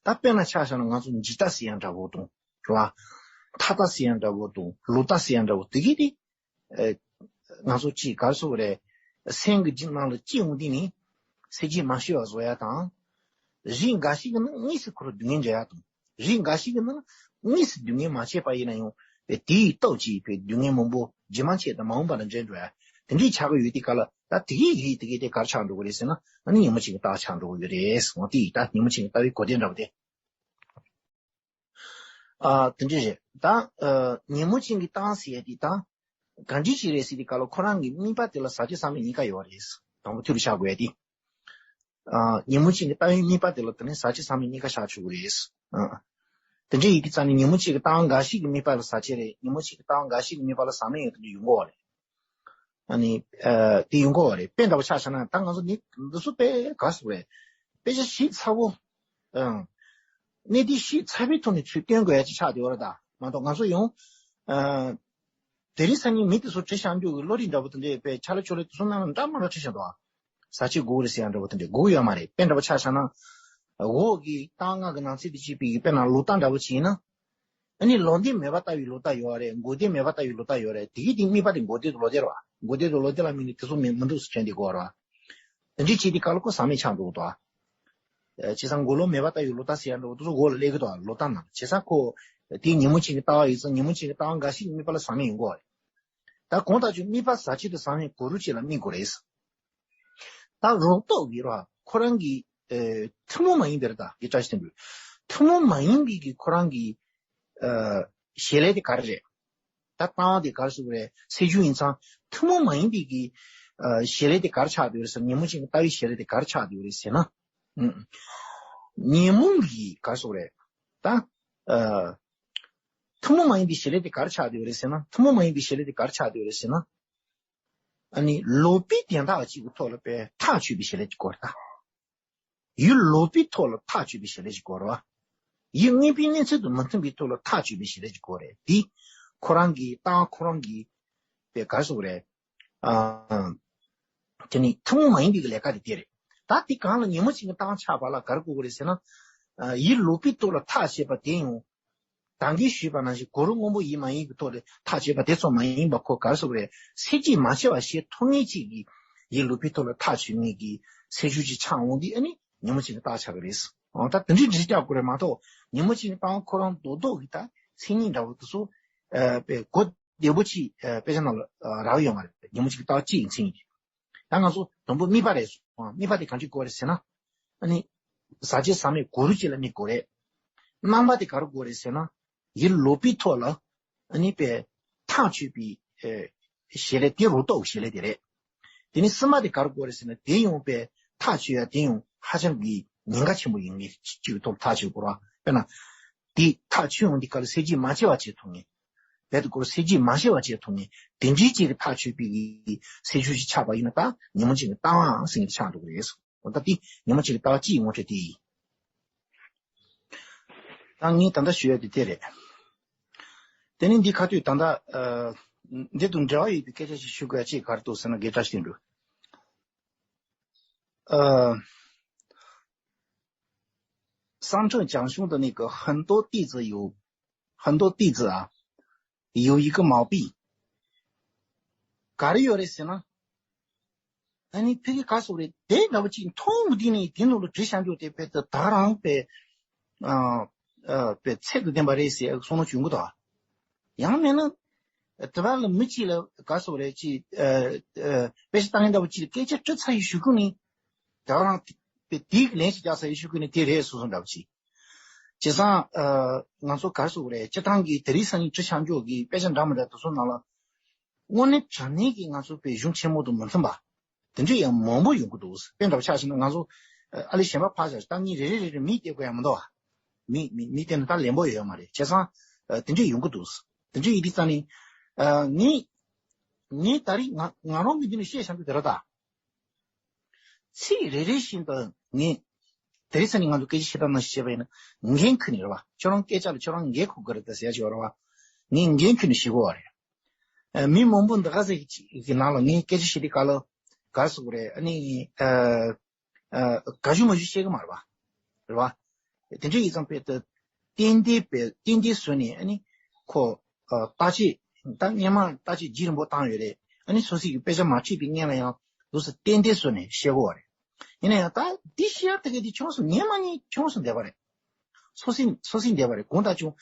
ད་དཔེར་ན་ཆ་བཞག་ན་ང་ཚོ་འཇིག་ལྟ་ཟེར་ཡ་འདྲ་བོ་དང་། རེད་བ། ཐར་ལྟ་ཟེར་ཡ་འདྲ་བོ་དང་ལོག་ལྟ་ཟེར་ཡ་འདྲ་བོ་དེ་གི་དེ། ཨེ། ང་ཚོ་གཅིག་ག་རེ་ཟེར་རེད། སེམས་ཀྱི་རྒྱུད་ནང་ལ་སྐྱེ་འོང་དུས་ནི། སེམས་རྒྱུད་མ་ཤེས་པ་བཟོ་ཡ་དང་། རིགས་འགའ་ཞིག་གི་ནང་དངོས་སུ་ཁོ་རང་སྡུག་བསྔལ་འཇལ་ཡ་དང་། རིགས་འགའ་ཞིག་གི་ནང་དངོས་སུ་སྡུག་བསྔལ་མ་བྱས་པ་ཡིན་ན་ཡང་། དེའི་སྟོབས་ཀྱིས་སྡུག་བསྔལ་མང་པོ་རྗེས་མ་ཆད་དང་མ་འོངས་པ་ལ་འཇལ་འགྲོ་ཡ། དེ་འདྲའི་ཆགས་ཀྱི་ཡོད་དུས་སྐབས་ལ་ད་དེ་གི་ཡིད་དེ་གི་དེ་ག་རེ་ཆགས་འགྲོ་གི་རེད་ཟེར་ན་ཨ་ནི་ཉོན་མོངས་ཅན་གྱི་ལྟ་བ་ཆགས་འགྲོ་གི་ཡོད་རེད། འོ་དེ་ཡིས་ད་ཉོན་མོངས་ཅན་གྱི་ལྟ་བའི་གོ་དོན་འདྲ་བོ་དེ། ཨ་དེ་འདྲ་རེད། ད་ཨ་ཉོན་མོངས་ཅན་གྱི་ལྟ་བ་ཟེར་ཡ་དེ་ད་གང་འདྲ་ཞིག་རེད་ཟེར་དུས་སྐབས་ལ་ཁོ་རང་གི་དམིགས་པ་དེ་ལ་ཟག་བཅས་ཟག་མེད་གཉིས་ཀ་ཡོད་རེད། དང་པོ་ཐུགས་ལ་བཞག་དགོས་ཡ་དེ། ཨ་ཉོན་མོངས་ཅན་གྱི་ལྟ་བའི་དམིགས་པ་དེ་ལ་དེ་ནི་ཟག་བཅས་ཟག་མེད་གཉིས་ཀ་བཞག་ཆོག་གི་རེད། ཨ་དེ་འདྲ་ཡིན་དུས་ཙང་ནས་ཉོན་མོངས་ཅན་གྱི་ལྟ་བ་འགའ་ཞིག་གི་དམིགས་པ་ལ་ཟག་བཅས་རེད། ཉོན་མོངས་ཅན་གྱི་ལྟ་བ་འགའ་ཞིག་གི་དམིགས་པ་ལ་ཟག་མེད་ཡོད་དེ་འདྲ་ཡོང་གི་ཡོད་རེད། ཨ་ནི། ཨ་དེ་ཡོང་གི་ཡོད་རེད། དཔེ་འདྲ་བོ་ཆ་བཞག་ན་ད་ང་ཚོ་ནི་འདི་ཚོ་དཔེ་ག་རེ་ཟེར་དགོས་རེད། དཔེ་ཆ་ཞིབ་ཚགས་པོ། ཨང་། གནད་དོན་ཞིབ་ཚགས་པོའི་ཐོག་ནས་ཚུར་སྟོན་དགོས་ཡ་ཅིག་ཆགས་བསྡད་ཡོད་རེད་ད། མ་གཏོགས་ང་ཚོ་ཡང་། ཨ་དེ་རིང་སང་ཉིན་མི་དེ་ཚོ་བྲེལ་བཞག་རྒྱུ་གི་བློ་རིག་འདྲ་བོ་དེ་འདྲས་དཔེ་ཆ་ལ་ཆོ་ལེ་དེ་ཚོ་ནང་ལ་འདྲ་མ་འདྲ་བྲེལ་བཞག་འདུག་ཨ། ཟག་བཅས་དགོས་རེད་ཟེར་ཡ་འདྲ་བོ་དེ་འདྲས་དགོས་ཡོད་མ་རེད། དཔེ་འདྲ་བོ་ཆ་བཞག་ན། འོག་གི་ལྟ་བ་ལྔ་གི་ནང་ཚན་དེ་བྱས་པའི་དཔེར་ན་ལོག་ལྟ་འདྲ་བོ་ཅིག་ཡིན་ན། ཨ་ནི་ལོག་ལྟ་མེད་པ་ལྟ་བུའི་ལོག་ལྟ་ཡོད་རེད། འགོག་བདེན་མེད་པ་ལྟ་བུའི་ལོག་ལྟ་ཡོད་རེད། དེ་གི་དེ་དམིགས་པ་དེ་འགོག་བདེན་དུ་ལོག་བདེན་རེད་བ། འགོག་བདེན་དུ་ལོག་བདེན་ལ་དམིགས་ནས་དེ་ཚོ་མི་མི་འདུག་ཟེར་དྲན་དེ་དགོས་རེད་བ། དེ་འདྲའི་བྱེད་དེ་ག་ལ་ཁོ་ཟག་མེད་ཆགས་འགྲོ་གི་འདུག་བ། བྱས་ཙང་འགོག་ལོག་མེད་པ་ལྟ་བུའི་ལོག་ལྟ་ཟེར་ཡ་འདྲ་བོ་དེ་ཚོ་འོག་ལ་སླེབས་ཀྱི་འདུག་བ། ལོག་ལྟ་ནང་བྱས་ཙང་ཁོ། དེའི་ཉོན་མོངས་ཅན་གྱི་ལྟ་བ་ཡིན་ཙང་ཉོན་མོངས་ཅན་གྱི་ལྟ་བ་འགའ་ཞིག་དམིགས་པ་ལ་ཟག་མེད་ཡོང་གི་རེད། ད་གོང་དག་ཆོས་དམིགས་པ་ཟག་བཅས་དང་ཟག་མེད་གང་རུང་གཅིག་ལ་དམིགས་དགོས་རེད། ད་རང་སྟོབས་ཀྱིས་ར་ཁོ་རང་གི་ཨེ་ཐུན་མོང་མ་ཡིན་པའི་རེད་ད་གི་བཀྲ་ཤིས་ལྷུན་པོ། ཐུན་མོང་མ་ཡིན་པའི་གི་ཁོ་རང་གི་ཨེ་བྱེད་ལས་དེ་ག་རེ་རེད། ད་ལྟ་བ་དེ་ག་རེ་ཟེར་དགོས་རེད། སེམས་བྱུང་ཡིན་ཙང་ཐུན་མོང་མ་ཡིན་པའི་གི་ཨེ་བྱེད་ལས་དེ་ག་རེ་ཆགས་བསྡད་ཡོད་རེད་ཟེར་ན། ཉོན་མོངས་ཅན་གྱི་ལྟ་བའི་བྱེད་ལས་དེ་ག་རེ་ཆགས་བསྡད་ཡོད་རེད་ཟེར་ན། ཨུམ། ཉོན་མོངས་ཀྱི་ག་རེ་ཟེར་དགོས་རེད། ད་ཨེ་ཐུན་མོང་མ་ཡིན་པའི་བྱེད་ལས་དེ་ག་རེ་ཆགས་བསྡད་ཡོད་རེད་ཟེར་ན། ཐུན་མོང་མ་ཡིན་པའི་བྱེད་ལས་དེ་ག་རེ་ཆགས་བསྡད་ཡོད་རེད་ཟེར་ན། ཨ་ནི་ལོག་པའི་དོན་དག་ཅིག་གི་ཐོག་ལ་པའི་ཐག་གཅོད་པའི་བྱེད་ལས་ཀྱི་སྐོར་དང་། ཡུལ་ལོག་པའི་ཐོག་ལ་ཐག་གཅོད་པའི་བྱེད་ལས་ཀྱི་སྐོར་བ། ཡིད་མངོན་པའི་གནས་ཚུལ་དང་མི་མཐུན་པའི་ཐོག་ལ་ཐག་གཅོད་པའི་བྱེད་ལས་ཅིག་དགོས་རེད། འདི་ཁོ་རང་གི་ལྟ་བ་ཁོ་རང་གི་པའི་ག་རེ་ཟེར་དགོས་རེད། ཨ། དེ་ནི་ཐུན་མོང་མ་ཡིན་པའི་ལས་ཀ་དེ་དེ་རེད། ད་དེ་གང་ལ་ཉིན་མོ་གཅིག་གི་ལྟ་བ་ཆགས་པ་ལ་ག་རེ་དགོས་ཀྱི་རེད་ཟེར་ན། ཨ། ཡིད་ལོག་པའི་ཐོག་ལ་ཐག་བཅད་པ་དེ་ཡང་། ད་གིན་ཞུས་པ་ནང་བཞིན་གོ་རིམ་སྔོན་པོ་ཡིན་མ་ཡིན་གྱི་ཐོག་ལ་ཐག་བཅད་པ་དེ་ཚོ་མ་ཡིན་པ་ཁོ་ག་རེ་ཟེར་དགོས་རེད། སེམས་བསྐྱེད་མ་བྱས་པ་ཞིག་ཐུབ་ངེས་ཅིག་གིས་ཡིད་ལོག་པའི་ཐོག་ལ་ཐག་གཅོད་ངེས་ཀྱི་སེམས་ཤུགས་ཅིག་ཆགས་འོང་དུས་ཨ་ནི་ཉིན་མོ་གཅིག་གི་ལྟ་བ་ཆགས་ཀྱི་རེད། འོ་ད་དེ་འདྲའི་འདྲི་རྒྱག་དགོས་རེད་མ་གཏོགས་ཉིན་མོ་གཅིག་གི་ལྟ་བ་ཁོ་རང་རྡོག་རྡོག་གི་ད་མཚན་ཉིད་འདྲ་བོ་དེ་ཚོ་ཨ་པའི་གོ་བདེ་པོ་ཅིག་ཨ་དཔེ་ཆ་ནང་ལ་ཨ་རག་ཡོད་མ་རེད། ཉིན་མོ་གཅིག་གི་ལྟ་བ་གཅིག་ཡིན་མཚན་ཉིད་ཀྱི། ད་ང་ཚོ་དང་པོ་དམིགས་པ་རེད་སོང་། དམིགས་པ་དེ་གང་ཅི་དགོས་རེད་ཟེར་ན། ཨ་ནི། ཟག་བཅས་ཟག་མེད་གུ་རུ་གཅིག་ལ་དམིགས་དགོས་རེད། རྣམ་པ་དེ་ག་རེ་དགོས་རེད་ཟེར་ན། ཡིད་ལོག་པའི་ཐོག་ལ། ཨ་ནི་པའི། ཐག་ཆོད་པའི། ཨེ། བྱེད་ལས་དེ་རུ་གཏོགས་བྱེད་ལས་དེ་རེད། དེ་ནི་གསུམ་པ་དེ་ག་རེ་དགོས་རེད་ཟེར་ན་དེ་ཡང་པའི་ཐག་ཆོད་ཡ་དེ་ཡང་ཧ་ཅང་གི་ཉེན་ཁ་ཆེན་པོ་ཡིན་ངེས་ཅིག་ཐོག་ཐག་ཆོད་དགོས་ར་དཔེར་ན། དེ་ཐག་ཆོད་ཡོང་དུས་སྐབས་ལ་སེམས་བསྐྱེད་མ་བྱས་པ་བྱེད་ཐུབ་ངེས། རྦད་དེ་ཁོར་སེམས་བསྐྱེད་མ་བྱས་པ་བྱེད་ཐུབ་ངེས། དེ་འདྲའི་ཅིག་གི་ཐག་ཆོད་པའི་གི་སེམས་ཤུགས་ཤིག་ཆགས་པ་ཡིན་ན་ད་ཉིན་མོ་གཅིག་གི་ལྟ་བའང་ཟེར་གྱི་ཆགས་འགྲོ་གི་རེད། འོ་ད་དེ་ཉིན་མོ་གཅིག་གི་ལྟ་བ་གཅིག་ཡིན་ངོ་སྤྲོད་དེ་ཡིན། ད་ངས་ད་ལྟ་ཞུ་ཡ་དེ་དེ་རེད། དེ་ནས་འདི་ཁ་ཐུག་ད་ལྟ་ཨ་འདི་དང་འབྲེལ་བ་ཡོད་པའི་སྐད་ཆ་ཞིག་ཞུ་དགོས་ཡ་ཅིག་ག་རེ་འདུག་ཟེར་ན་དགེ་བཀྲ་ཤིས་དོན་གྲུབ། ཨ། 三乘讲兄的那个很多弟子有，很多弟子啊，有一个毛病。ག་རེ་ཡོད་རེད་ཟེར་ན། ཨ་ནི་ཕ་གི་ག་སོག་རེད་དེ་འདྲ་བོ་ཅིག་མཐོང་མི་དེ་ནི་དེ་ནང་ལ་བྲིས་བཞག་རྒྱུ་དེ་དཔེ་དེ་ད་རང་དཔེ། ཨ། ཨ། དཔེ་ཚད་དུ་ལྡན་པ་རེད་ཟེར་བསམ་བློ་བྱུང་གི་འདུག་ཡང་མིན་ན། དེ་བ་ལ་མི་གཅིག་ལ་ག་སོག་རེད་ཅིག་ཨ། ཨ། དཔེ་ཆ་ལྟ་མཁན་འདྲ་བོ་ཅིག་ལ་སྐད་ཆ་དྲི་ཚར་ཡི་ཞུ་རྒྱུ་ནི། ད་རང་དེ་དེའི་ལན་ཞིག་རྒྱག་ས་ཡི་ཤུ་ཀུན་ནི་དེ་རེད་སོ་སོ་འདྲ་བ་ཅིག་བྱས་ཙང་ཨ། ང་ཚོ་ག་རེ་ཟེར་དགོས་རེད། སྤྱིར་བཏང་གི་དེ་རིང་སང་ཉིན་བྲིས་བཞག་རྒྱུ་གི་དཔེ་ཆ་འདྲ་མི་འདྲ་དེ་ཚོ་ནང་ལ། དངོས་གནས་དྲང་གནས་ཀྱི་ང་ཚོ་དཔེ་གཞུང་ཆེན་མོ་དང་མི་མཐུན་པ། དེ་འདྲ་ཡང་མང་པོ་ཡོང་གི་འདུག་དཔེ་འདྲ་བ་ཆ་བཞག་ན་ང་ཚོ་ཨ་ལེ་གཞན་པ་ཕར་བཞག་ད་ངས་རེ་རེ་རེ་རེ་མིང་བསྟན་དགོས་ཡ་མི་འདུག་བ། མིང་མིང་མིང་བསྟན་ན་ད་ལན་པོ་ཡོད་མ་རེད། བྱས་ཙང་ཨ། དེ་འདྲ་ཡོང་གི་འདུག་དེ་འདྲ་ཡིན་དུས་ཙང་ནི། ཨ། ངས་ངས་ད་རེས་ང་ང་རང་གི་འདི་ནས་བཤད་བཞག་རྒྱུ་དེ་རེད་ད། ཚིག་རེ་རེ་བཞིན་དུ་ངས། དེ་རིང་སང་ཉིན་ང་ཚོ་སྐད་ཆ་བཤད་སྟངས་ནང་བཤད་པ་ཡིན་ན་འགན་འཁུར་ནས་རེད་བ། ཁྱོད་རང་སྐད་ཆ་ལ་ཁྱོད་རང་འགན་འཁུར་དགོས་རེད་ད་ཟེར་ཡ་ཅིག་ཡོད་རེད་བ། ངས་འགན་འཁུར་ནས་བཤད་དགོས་བ་རེད། ཨ། མི་མང་པོ་འདི་ག་ཟེར་གྱི་ནང་ལ་ངས་སྐད་ཆ་བཤད་དུས་ག་ལ་ག་རེ་ཟེར་དགོས་རེད། ཨ་ནི། ཨ། ཨ། ག་ཞུ་མ་ཞུ་བཤད་གི་མ་རེད་བ། རེད་བ། དེ་འདྲ་ཡིན་ཙང་དཔེ་ད་ཏན་ཏན་དཔེ་ཏན་ཏན་བཟོས་ནས་ཨ་ནི་ཁོ། ཨ། བརྟག་དཔྱད་ད་སྔན་མ་བརྟག་དཔྱད་རྒྱུན་རིང་པོ་བཏང་ཡོད་རེད། ཨ་ནི་སོ་སོ་གི་དཔེ་ཆ་མ་ཁྲིད་པའི་སྔོན་ལ་ཡང་ལུགས་སུ་ཏན་ཏན་བཟོས་ནས་བཤད་དགོས་བ་རེད། ཡིན་ན་ཡང་ད་འདི་བཤད་ཡ་ད་གི་འདི་ཁྱོངས་སུ་ཉན་མ་ཉན་ཁྱོངས་སུ་བསྡད་པ་རེད། སོ་སོ་སོ་སོ་བསྡད་པ་རེད། དགོངས་དག་བྱུང་།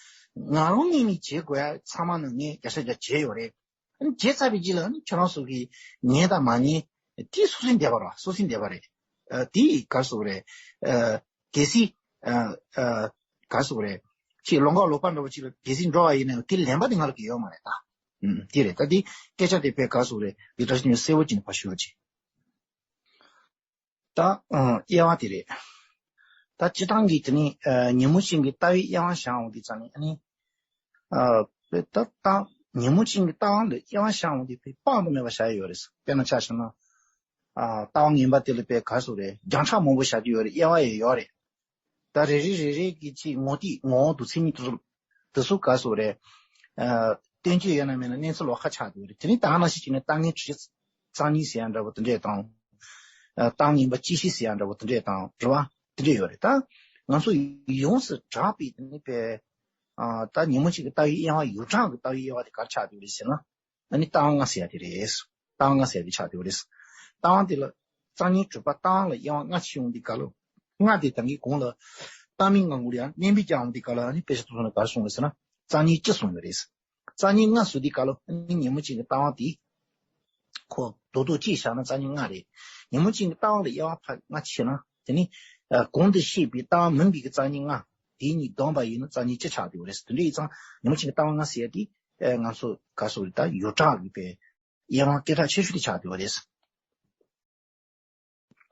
ང་རང་ངོས་ནས་བྱེད་དགོས་ཡ་ཚང་མ་ནི་ངས་བརྒྱ་ཆ་བརྒྱ་བྱས་ཡོད་རེད། བྱས་ཚར་བའི་རྗེས་ལ་ནི་ཁྱོད་རང་ཚོ་གིས་ཉན་དང་མ་ཉན། དེ་སོ་སོའི་འདོད་པ་རེད། སོ་སོའི་འདོད་པ་རེད། ཨ། དེ་ག་རེ་ཟེར་དགོས་རེད། ཨ། གལ་སྲིད། ཨ། ཨ། ག་རེ་ཟེར་དགོས་རེད། ཅིག་ལོང་ག་ལོག་པ་འདྲ་བོ་ཅིག་ལ་གལ་སྲིད་འགྲོ་བ་ཡིན་ན་དེ་ལན་པ་དེ་ང་ལ་གི་ཡོད་མ་རེད་ད། ཨུམ། དེ་རེད་ད། དེ་སྐད་ཆ་དེ་དཔེ་ག་རེ་ཟེར་དགོས་རེད། དེ་འདྲ་ཞིག་ནས་གསལ་བོ་བྱས་ནས་ཕར་ཞུ་རོགས་གྱིས། ད། ཨང་། དབྱེ་བ་དེ་རེད། ད་སྤྱིར་བཏང་གི་དེ་ནི་ཨ། ཉིན་མོ་གཅིག་གི་ལྟ་བའི་དབྱེ་བ་བཞག་འོང་དུས་ཙང་ནི་ཨ་ནི། ཨ། དཔེ་ད་ལྟ་ཉིན་མོ་གཅིག་གི་ལྟ་བ་ལ་དབྱེ་བ་བཞག་འོང་དུས་དཔེ་དཔག་ཏུ་མེད་པ་བཞག་ཡོད་རེད། དཔེར་ན་ཆ་བཞག་ན། ཨ། ལྟ་བ་ངན་པ་དེ་ལ་དཔེ་ག་རེ་ཟེར་དགོས་རེད། རྒྱང་ཕྲག་མང་པོ་བཞག་རྒྱུ་ཡོད་རེད། དབྱེ་བ་ཡང་ཡོད་རེད། ད་རེ་རེ་རེ་རེ་གི་ཅིག་ངོ་ཏིག་ངོ་བོ་དང་མཚན་ཉིད་དེ་ཚོ་དེ་ཚོ་ག་རེ་ཟེར་དགོས་རེད། ཨ། སྟོན་བཅོས་ཡོད་ན་མེད་ན་གནས་ཚུལ་ལོགས་ཀ་ཆགས་འདུག་རེད། དེ་ནི་ད་ག་ནང་བཞིན་བྱས་ན་ལྟ་ངན་དྲི་ཆབ་རྩ་གཉིས་ཟེར་ཡ་འདྲ་བོ་དེ་འདྲས་དང་། ཨ། ལྟ་ངན་པ་གཅིག་བཞི་ཟེར་ཡ་འདྲ་བོ་དེ་འདྲས་དང་རེད་བ། དེ་འདྲས་ཡོད་རེད། ད་ང་ཚོ་ཡོངས་སུ་གྲགས་པའི་དེ་ནི་པའི། ཨ། ད་ཉིན་མོ་གཅིག་གི་ལྟ་བའི་དབྱེ་བ། ཡུལ་གྲངས་ཀྱི་ལྟ་བའི་དབྱེ་བ་དེ་ག་རེ་ཆགས་འདུག་རེད་ཟེར་ན། ཨ་ནི་ལྟ་བ་ལྔ་ཟེར་ཡ་དེ་རེད། ལྟ་བ་ལྔ་ཟེར་ཡ་དེ་ཆགས་འདུག་རེད། ལྟ་བ་དེ་ལ་རྩ་ཉིད་གྲུབ་པ་ལྟ་བ་ལ་དབྱེ་བ་ལྔ་ཕྱེ་ཡོང་དུས་ག་ལ། ལྔ་དེ་ད་གིན་གོང་ལ་ལྟ་མིན་ལྔ་ངོ་ལ་ཡང་གནས་མིན་བརྒྱད་འོང་དུས་ག་ལ། ཨ་ནི་དཔེ་ཆ་དེ་ཚོ་ནས་ག་རེ་གསུངས་རེད་ཟེར་ན་རྩ་ཉིད་བཅུ་གསུངས་ཡོད་རེད། རྩ་ཉིད་ལྔ་བཟོ་དུས་ག་ལ་ཨ་ནི་ཉིན་མོ་གཅིག་གི་ལྟ་བ་དེ། ཁོ་རྡོག་རྡོག་གཅིག་བཞག་ན་རྩ་ཉིད་ལྔ་རེད། ཉིན་མོ་གཅིག་གི་ལྟ་བ་ལ་དབྱེ་བ་ཕར་ལྔ་ཕྱེ་ན་དེ་ནི། ཨ། གོང་དུ་བཤད་པའི་ལྟ་བ་མིན་པའི་གི་རྩ་ཉིད་ལྔ། དེ་གཉིས་བསྡོམས་པ་ཡིན་ན་རྩ་ཉིད་བཅུ་ཆགས་བསྡད་ཡོད་རེད། དེ་འདྲ་ཡིན་ཙང་ཉིན་མོ་གཅིག་གི་ལྟ་བ་ལྔ་ཟེར་ཡ་དེ། ཨ། ང་ཚོ་ག་རེ་ཟེར་དགོས་རེད། ད་ཡུལ་གྲངས་ཀྱི་པའི་དབྱེ་བ་སྐད་གྲགས་ཆེ་ཤོས་དེ་ཆགས་བསྡད་ཡོད་རེད།